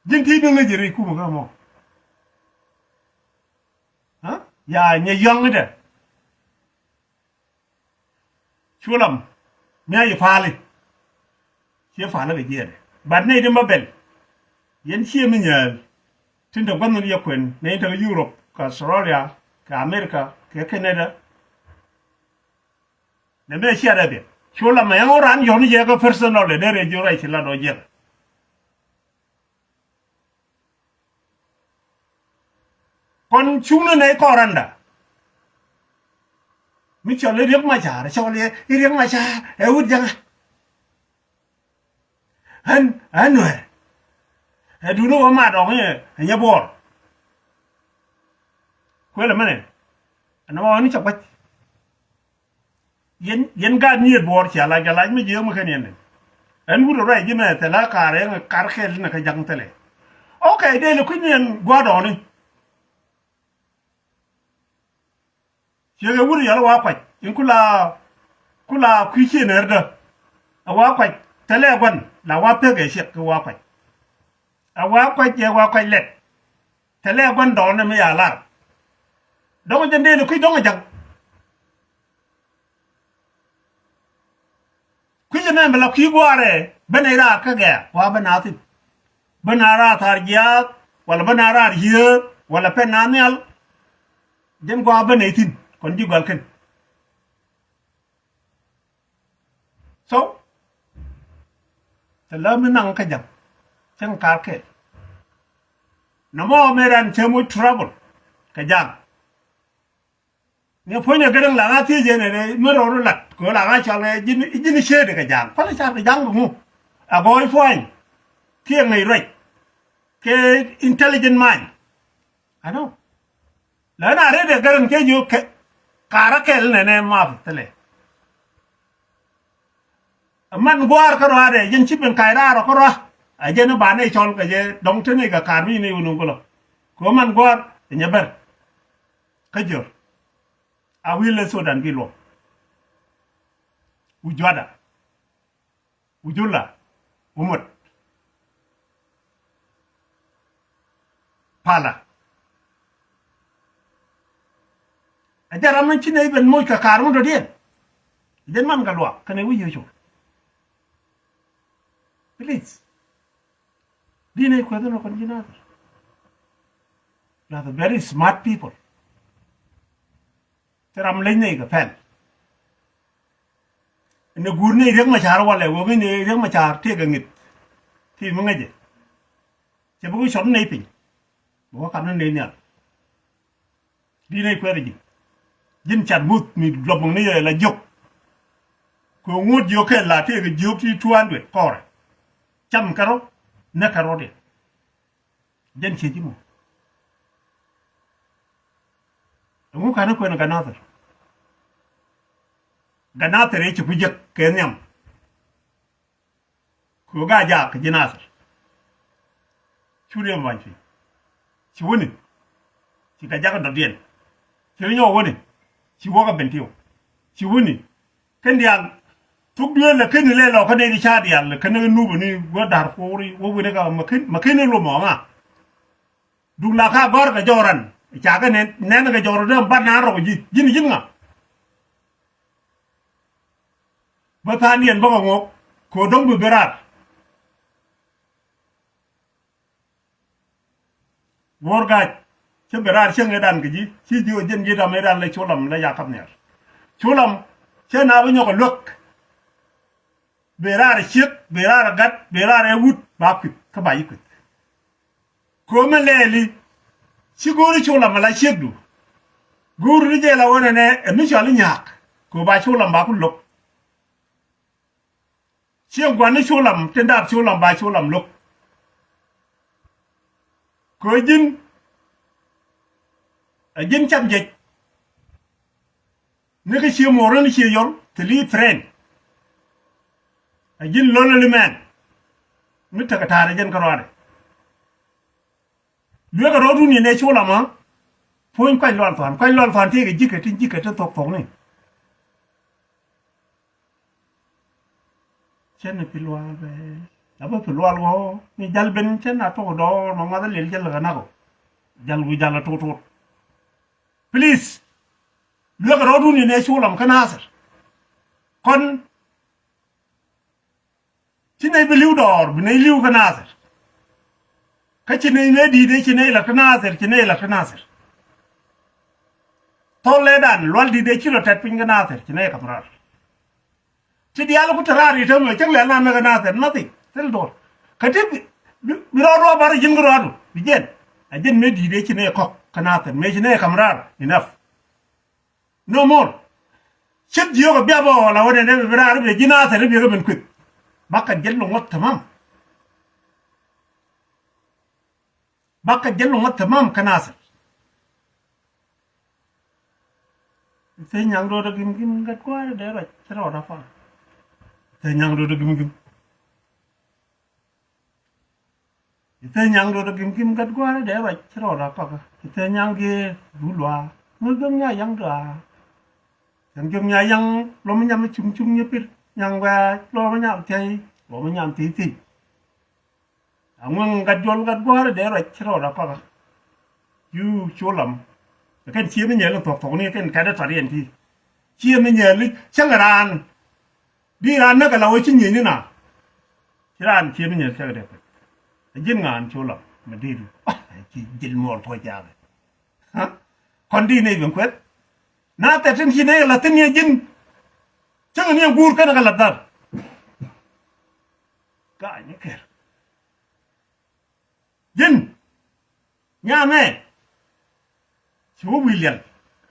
Ji̱n ti duŋ ɛ ji̱ rɛy kumä kä mɔ. Ya nyɛ yɔ̱ŋ idɛ. Cu lam mi a yi pa̱a̱li. Ciɛ pa̱a̱li kɛ jiɛɛdɛ. Bat nɛy ti ma bɛl. Yɛn ciɛ mi nyääl. Tin te gua̱n ni yɛ kuɛn nɛy tekɛ Europe kɛ Australia kɛ America kɛ Canada. Nɛ mɛ ciɛ dɛ biɛ cu lam mɛ yɛn ɣän raan yɔ̱n yɛ kɛ personal dee rɛ jiök rɛy ci la dɔ̱ jiɛk. Kɔn cuŋni nɛy kɔranda. Mi cɔl i̱ Riek Machar cɔl i̱ Riek Machar ɛ wut jaŋa. Ɣän ɣän Nuɛr ɛ duuni wä mat ɔŋ i̱ ɛ nyɛ buɔɔr. Kuël ɛmɛnɛ ɛn ɛmɔ ɣän i̱ cɛ gua̱c. Yɛn yɛn gaat ni yɛ duɔɔr cia lac kɛ lac mi jiääk mi kɛn yɛn ni. Ɛn wut rɔy ji̱ mɛ thilɛ kar yɛn kar kɛl ni kɛ ja̱ŋ thilɛ. Ok, dee li kui̱n ni yɛn gua̱a̱r dɔɔni. Ciek ɛ wut yɔl ɛ wa kuac in kula kula kui̱ ci nɛr dä. Ɛ wa kuac thilɛ gua̱n la wa pek ɛ ciek ɛ wa kuac. Ɛ wa kuac ɛ wa kuac lɛt. Thilɛ gua̱n dɔɔni mi ya lar. Dɔ̱ŋ jɛn dee li kui̱ dɔ̱ŋ ja̱ŋ. Kui̱cɛ nɛn bɛ la kui̱ gua̱a̱rɛ ben ɛ raar kä gɛ̈ɛ̈ gua̱a̱ ben a thi̱n. Ben a raar thaar jiaath wala ben a raar yiëër wala pɛn a nhial. Jɛn gua̱a̱ ben ɛ thi̱n kɔn ji̱ gɔal kɛn. So tɛ lä mi naŋ kä ja̱ŋ cäŋ kaar kɛɛl. Nɔmɔ mëë ran cä moc trouble kɛ ja̱ŋ. Ni puɔ̱nyɛ Gäräŋ la ŋa thiec jɛ nɛ dee mi rɔɔdu lat kɛ ɣöö la ŋa cɔal kɛ ji̱n ji̱n ciëëdi kɛ ja̱a̱ŋ. Kualɛ ca̱r kɛ ja̱a̱ŋ kɛ ŋu? A gɔɔy puɔ̱ny kiɛ ŋäc ruac kɛ intelligent mind. I know. Lɛ na ret ɛ Gäräŋ kɛ jiök kɛ ka̱rä kɛl nɛnɛ math thilɛ. Ɛ man gua̱a̱r kärɔaadɛ jɛn ci ben kac raar ɔ kärɔa. Ɛ jɛn i̱ banɛ cɔl kɛ jɛ dɔ̱ŋ te nɛy kɛ ka̱r mi nɛy wä nuŋ kulɔ. Kɛ ɣöö man gua̱a̱r ɛ nyɛ bär. Kä jiör a wi̱i̱ lɛ Sudan bi luɔm. Wi̱i̱ jua̱da. Wi̱i̱ jula. Wi̱i̱ muɔt. Pala. Ɛ jɛn ram mi ci nɛy ben moc kɛ ka̱r mi dɔ̱diɛn. Ɛ jɛn man kɛ luaak kɛnɛ wi̱i̱ yio̱cu. Please. Di nɛy kuɛth in rɔ kɔn ji̱ nathir. You are the very smart people. Thil ram leny nɛy kɛ pɛl. Ni guur ni Riek Machar walɛ wä ŋäc ni Riek Machar tëëkɛ ŋi̱th. Ti mi ŋäcɛ cɛ bi ku cɔt ni nɛy piny. Bi wä kap ni nɛy nhial. Di nɛy kuɛth ji̱ ji̱n cat muth mi luɔp ni yɛ la jiök. Kɛ ŋuɔ̱t jiök kɛ la tëëkɛ jiök ti two hundred kɔrɛ. Cam kärɔ näk kärɔ diɛ. Jɛn ciɛ ji̱ mɔ. Ɛŋu ka̱n i̱ kuɛn Ganathir? Ganathir i̱ ci ku jek kɛ nhiam. Ku ga jaak kɛ ji̱ Nathir. Cu riɛm ba̱ny pi̱. Ci wäni ci kɛ jak dɔ̱diɛn. Ci ri nyɔk wäni ci wäkä ben tiw. Ci wäni Kɛn diaal thuk duëël lɛ keni lɛ lɔ kä nɛy ti ca diaal lɛ keni nup ni wä Darfur wä wini kä ma keni lomɔ ŋa. Duk la ka gɔr kɛ jɔw ran ca kɛ nɛn nɛn kɛ jɔw ran dee bat na rɔk ji̱ ji̱n ji̱n ŋa. Bä tha̱a̱n diɛn bä kɛ ŋok kɛ dɔ̱ŋ bi bi raar. Guɔ̱r ga̱a̱c cä ben raar cäŋ ëëdan kɛ ji̱ ci ji̱ ɔ jɛn ji̱ dam ëëdan lɛ cu lam lɛ ya kap nhial. Cu lam Cä na bi nyɔk ɛ luäk. Bɛ raar ɛ ciek, bɛ raar ɛ gat, bɛ raar ɛ wut, ba kui̱th, kä ba yi kui̱th. Ko̱mɛ lɛɛli, ci go̱o̱ri Cuɔl Lam ala ciekdu. Go̱o̱ri ni jɛ la wänɛ nɛ, ɛ mi cɔal i̱ Nyaak. Kɛ ba Cuɔl Lam ba ku lo̱k. Ciɛ gua̱n ni Cuɔl Lam, tin daap Cuɔl Lam ba Cuɔl Lam lo̱k. Kɛ ji̱n, ɛ ji̱n cam jec. Ni kä cie muɔr ni cie yɔl, thili friend. Ɛ ji̱n lonely man. Mi tekɛ ta̱a̱r ɛ jɛn kä ruaadɛ. Luekɛ rɔɔdun yɛn ɛ Cuɔl Lam a. Puɔ̱ny Kuac Lual Thuan. Kuac Lual Thuan tëëkɛ ji̱kɛ tin ji̱kɛ ti thok thok ni. Cɛn ni pi lual bɛ. A bä pi lual wä. Ni jal ben cɛn a tok dɔɔr ma ŋuath a lel jal kɛ nak ɔ. Jal wi̱i̱ jal a tok tok. Please. Luekɛ rɔɔdun yɛn ɛ Cuɔl Lam kä Nathir. Kɔn. Ci nɛy bi li̱w dɔɔr, bi nɛy li̱w kä Nathir. Kä ci nɛy nɛy di̱i̱t ëë ci nɛy la kä Nathir, ci nɛy la kä Nathir. Thɔl lɛ dan, lual di̱i̱t ëë ci rɔ tɛt piny kä Nathir, ci nɛy kam raar. Ci diaal ku te raar i̱ te mɛ, cäŋ lɛl na mɛ kä Nathir, nothing, thil dɔɔr. Kä ti bi, bi, bi rɔɔdu a bar ji̱n kä rɔɔdu, bi jiɛn. A ji̱n mëë di̱i̱t ëë ci nɛy kɔk kä Nathir, mëë ci nɛy kam raar, enough. No more. Ceth jiök a biap ɔ la wä dee dee bi raar bi ji̱ Nathir bi kɛ ben kueth. Bakɛ jɛ luŋä tamam. Bakɛ jɛ luŋä tamam kä Nathir. Thee nyaŋ do̱r a gim gim gat gua̱a̱r dee ruac cɛ rɔɔd a kɔn. Thee nyaŋ do̱r a gim gim. Ci thee nyaŋ do̱r a gim gim gat gua̱a̱r dee ruac ci rɔɔd a kɔk. Ci thee nyaŋ giee du luaar. Ŋuth gem nya yaŋ duaar. Cɛn gem nya yaŋ luɔm nyam cuŋ cuŋ nyɛ pir. Nyaŋ wɛɛc luɔm nyam thiey. Luɔm nyam thiey thiey. A ŋueŋ gat juɔl gat gua̱a̱r dee ruac ci rɔɔd a kɔk. Cu cu lam. Kɛn cie mi nyɛl in thuɔk thuɔk ni kɛn kɛt in tɔt yɛn ti. Cie mi nyɛl cäŋ raan. Di raan näk ala wä ci nyieny ni na. Ci raan cie mi nyɛl cäk dee kueth. A ji̱n ŋaan cu lam mi di̱i̱t. Ci ji̱l muɔɔr puɔ̱c jaakɛ. Ha? Kɔn di nɛy ben kueth. Na thɛt tin ci nɛy ala thi̱n yɛ ji̱n. Cäŋ ni a guur kɛn kɛ la dhar. Ga̱a̱c ni kɛr. Ji̱n nyamɛ ci wä wi̱i̱ liɛl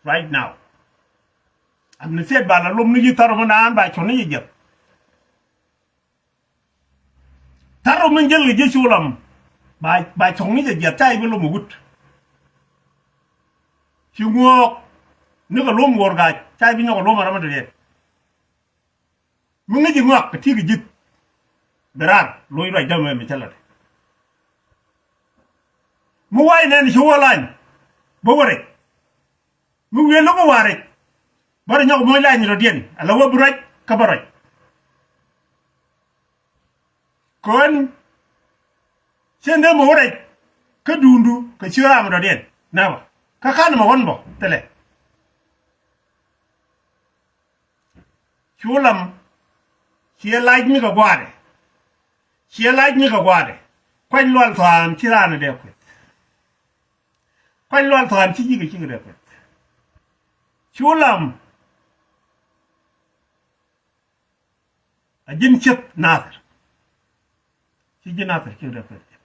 right now. Am ni thiet ba la lom ni ji̱ thar mɛ naan ba cuɔ̱n ni ji̱ jiɛth. Thar mɛ jiɛl kɛ ji̱ cu lam ba, ba cuɔ̱n ni ji̱ jiɛth ca i̱ bi lom wut. Ci ŋuɔɔk ni kɛ lom wuɔr ga̱a̱c ca i̱ bi nyɔk kɛ lom aram dee. Mi ŋäc i̱ ŋɔak kɛ ti̱i̱ kɛ ji̱th. Bɛ raar lo̱c ruac dämɛ mi cä la̱t. Mi wa̱a̱ inɛn ci wä lany bä wä rɛc. Mi wiee lo̱k wä wa̱a̱ rɛc bä rɛ nyɔk moc lany rɔ̱diɛn ala wä bi ruac kä bä ruac. Kön cien dee mɛ wä rɛc kä duundu kɛ ci ram rɔ̱diɛn nɛ bä kä kan mɛ ɣɔn bä thilɛ. Cu lam ciɛ lac mi kɛ gua̱a̱dɛ. Ciɛ lac mi kɛ gua̱a̱dɛ. Kuac lual thua̱a̱n ci raan dee kueth. Kuac lual thua̱a̱n ci ji̱ kɛ ci kɛ dee kueth. Cu lam a ji̱n cieth Nathir. Ci ji̱ Nathir cikɛ dee kueth ji̱n.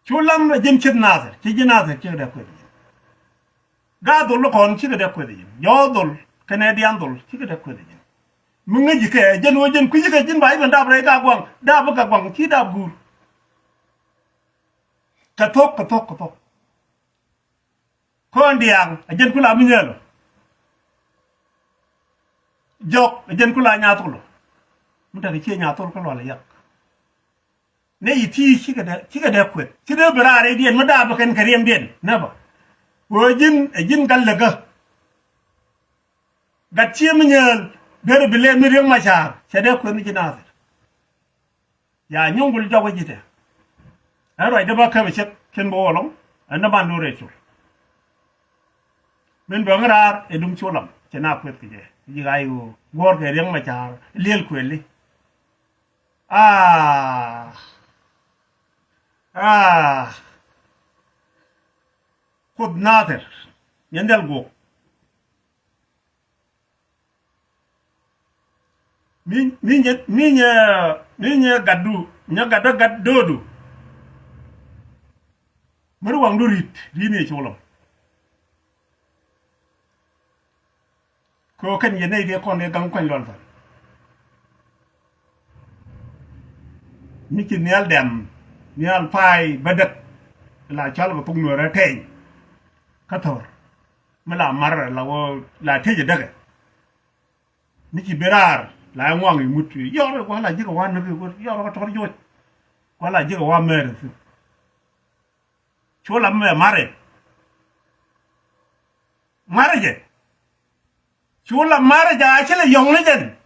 Cu lam ɛ ji̱n cieth Nathir ci ji̱ Nathir cikɛ dee kueth ji̱n. Gaa dhol ni kɔn cikɛ dee kueth ji̱n. Jɔɔk dhol kɛnɛ diaal dhol cikɛ dee kueth ji̱n. Mi ŋäc ji̱ kɛ ɛ jɛn ɣöö jɛn kui̱ci kɛ ji̱n ba ji̱ ben dap rɛy gaa gua̱ŋ dap bi kɛ gua̱ŋ ci dap guur. Kɛ thok kɛ thok kɛ thok. Kɔn diaal ɛ jɛn kula mi nyɛɛl ɔ. Jɔk ɛ jɛn kula nyathol ɔ. Mi tekɛ ciɛ nyathol kä lual ɛ yak. Nɛ yi ti cikɛ dee cikɛ dee kueth ci dee bi raar rɛydiɛn mi daap bi kɛn kɛ riɛmdiɛn nɛ bä. Wee ji̱n ɛ ji̱n gal lɛ gä. Gat cië mi nyääl derɛ bi lɛɛt mi Riek Machar cɛ dee kueth mi ji̱ Nathir. Ya nyuŋ gul jɔk wä ji̱ tɛ. Ɛ ruacdä bä kämɛ cek kɛn bä wä lɔŋ ɛn däman do̱r ɛ col. Min bä ŋä raar ɛ duŋ cu lam cɛ na kueth kɛ jɛ ji̱ ɣa̱c ɣöö guɔ̱ɔ̱r kɛ Riek Machar liel kuëli. Aa aa Kuoth Nathir nyɛn dhɛl guɔk. Mi, mi nyɛ, mi nyɛ, mi nyɛ gatdu, nyɛ gatdä gat döödu. Mär waŋdu ri̱t, ri̱t ni cuɔlɔ. Kɛ ɣöö kɛn yɛ nɛy kɛ kɔn kɛ gaŋ kuany lual thɔn. Mi ci nhial dɛm, nhial pa̱a̱y bädäk. La cɔal kɛ thok nuɔrɛ tɛny. Kä thɔr. Mi la mar la wä la tec ɛ däkɛ. Mi ci bi raar la ɛ ŋuaŋ imut yɔr wala jikɛ wa näk iwä yɔr kɛ tɔr joc. Wala jikɛ wa mɛr ithi. Cu lam mɛ marɛ. Marɛ jɛ. Cu lam marɛ jɛ a ci lɛ yɔŋni jɛn.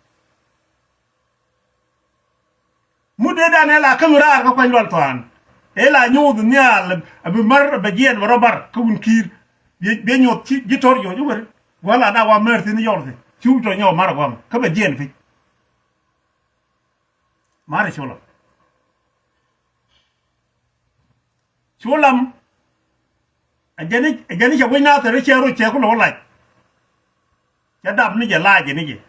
Mut dee dan ɛ la käm raar kä kuany lual thuan. Ɛ la nyuuth nhial a bi mar bɛ jiɛn bɛ rɔ bar kä wun kiir. Biɛ, biɛ nyuɔth ci, ji̱ tɔr jɔc wä weri. Wala na wa mɛr thin yɔr thin. Ci wut tɔ nyɔk mar guam kä bɛ jiɛn pi̱c. Marɛ cu lam. Cu lam. Ɛ jɛn i̱, ɛ jɛn i̱ cɛ wec Nathir i̱ cɛ roc cɛ ku lo̱k lac. Cɛ dap ni jɛ lac jɛ ni jɛ.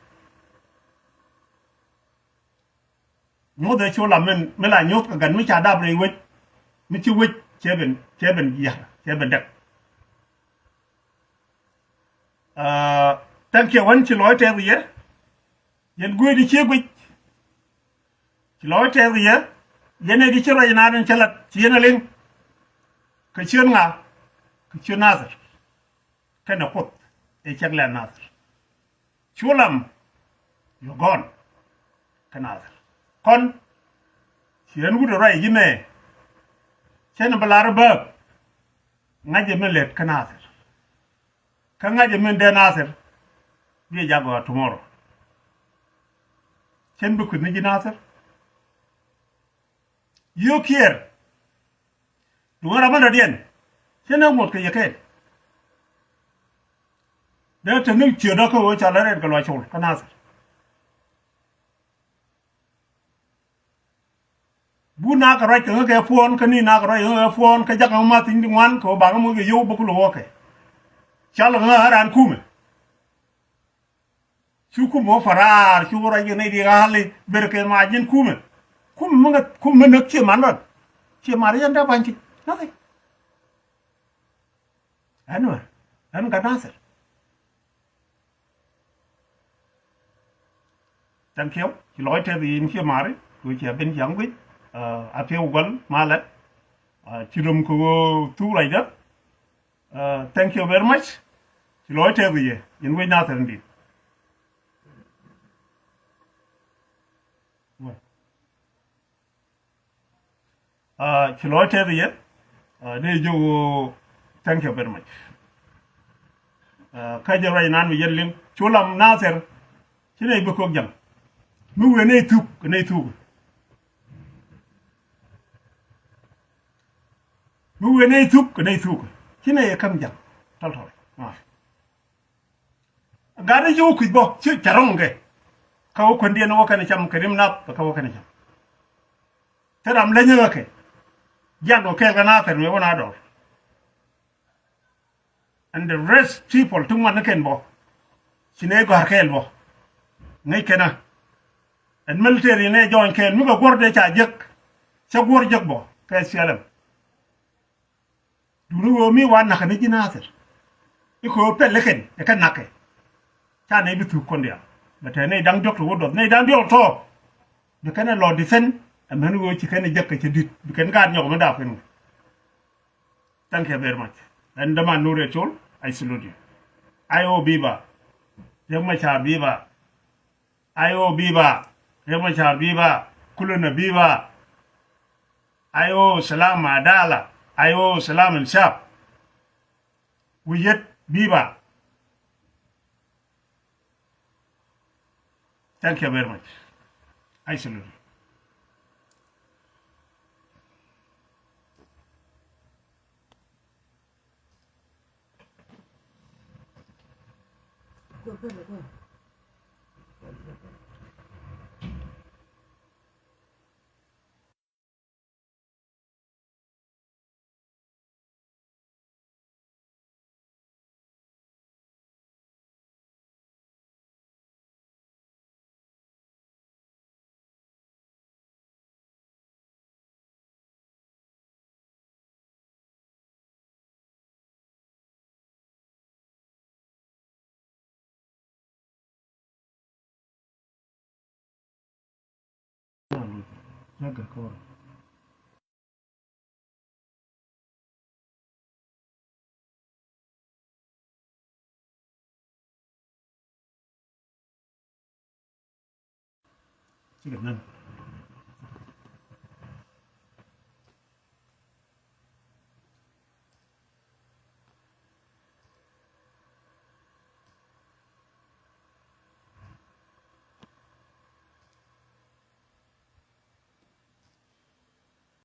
Nyuɔth ɛ cu lam min, mi la nyuɔth kɛ gat mi ca dap rɛy wec. Mi ci wec cɛ ben, cɛ ben jiath, cɛ ben däk. Aa, thank you, wän ci lɔc tɛth yɛ. Yɛn guic di cie guic. Ci lɔc tɛth yɛ. Yɛn ɛ di ci ruac naan in cä lat ci yɛn a liŋ. Kɛ ciön ŋa? Kɛ ciön Nathir. Kɛnɛ Kuoth ɛ cɛk lɛ Nathir. Cu lam. Yɔ gɔn. Kä Nathir. Kɔn. Ci yɛn wut ruac ji̱ mɛ. Cɛn bi lar bääk. Ŋa̱c jɛ min lɛt kä Nathir. Kä ŋa̱c jɛ min dee Nathir. Biɛ jak gɔaa tomorrow. Cɛn bi kui̱th ni ji̱ Nathir. Yio̱w kiɛɛr. Duŋä ram mi dɔ̱diɛn. Cɛn ɛ ŋuɔ̱t kɛ yɛ kɛɛl. Dee te ni ciötdä kä ɣöö ca lät rɛɛt kɛ luac col kä Nathir. Bu nakä ruac kɛ ŋäkɛ puɔ̱ɔ̱n kä ni nakä ruac kɛ ŋäkɛ puɔ̱ɔ̱n kä jakä ŋä math thi̱n di ŋuan kɛ ɣöö baŋä moc kɛ yio̱w bä kulɛ wä kɛ. Cal kɛ ŋä ɣä raan kumɛ. Cu kumɛ wä paraar cu wä ruac kɛ nɛy di ɣa̱li ber kɛ ma ji̱n kumɛ. Kumɛ mi ŋä kumɛ mi näk ciɛ man ruac. Ciɛ man ruac yɛn dee ba̱ny ti. Nothing. Ɛn wä ɛn gat Nathir. Thank you. Ci lɔc tɛth yin ciɛ mari ku ciɛ ben ciaŋ guic. A piɛw gual malɛ. Ci rom kɛ ɣöö thuk ruacdä. Thank you very much. Ci lɔc tɛth yɛ yin wec Nathir in dit. Ci lɔc tɛth yɛ. Dee jiök ɣöö thank you very much. Kä jɛ ruac nan mi yɛn liŋ cu lam Nathir. Ci nɛy bi kok jaŋ. Mi wëë nɛy thuk kɛ nɛy thuk. Mi wëë nɛy thuk kɛ nɛy thuk. Ci nɛy ɛ käm jaŋ tɔl tɔl. Gat ni ci wä kui̱th bä ci ca ro̱ŋ kɛ. Kä wä kuändiɛn wä kɛn cam kɛ rim nath kä wä kɛn cam. Thil ram leny ɣä kɛ. Jiak dɔ kɛɛl kɛ Nathir mi wä na dɔr. And the rest people ti ŋuan ni kɛn bɔ. Ci nɛ gɔ̱a̱r kɛɛl bɔ. Ŋäc kɛn a. And military nɛ jɔny kɛɛl mi kɛ guɔ̱r dee ca jek. Cɛ guɔ̱r jek bɔ kɛ S P L M. Duŋni ɣöö mi wa nakä ni ji̱ Nathir. I̱ kɛ ɣöö pɛl ikɛn ɛ kɛ nakä. Ca nɛy bi thuk kɔn diaal bɛ te nɛy da̱ŋ diɔ̱k ti wä duɔth nɛy da̱ŋ diɔ̱k tɔ̱. Bi kɛn ɛ lɔ defend. Ɛ mɛn ɣöö ci kɛn ɛ jäk kɛ cɛ di̱t bi kɛn gaat nyɔk mi daap kɛn ɣöö. Thank you very much. Ɛn däman Nuɔr Riɛk Col, I salute you. I O viva. Riek Machar viva. I O viva. Riek Machar viva. Kulunɛ viva. I O salam adala. I O salam insaf. Wiyet viva. Thank you very much. I salute you. Näk kɛ kɔr. Cikɛ nän.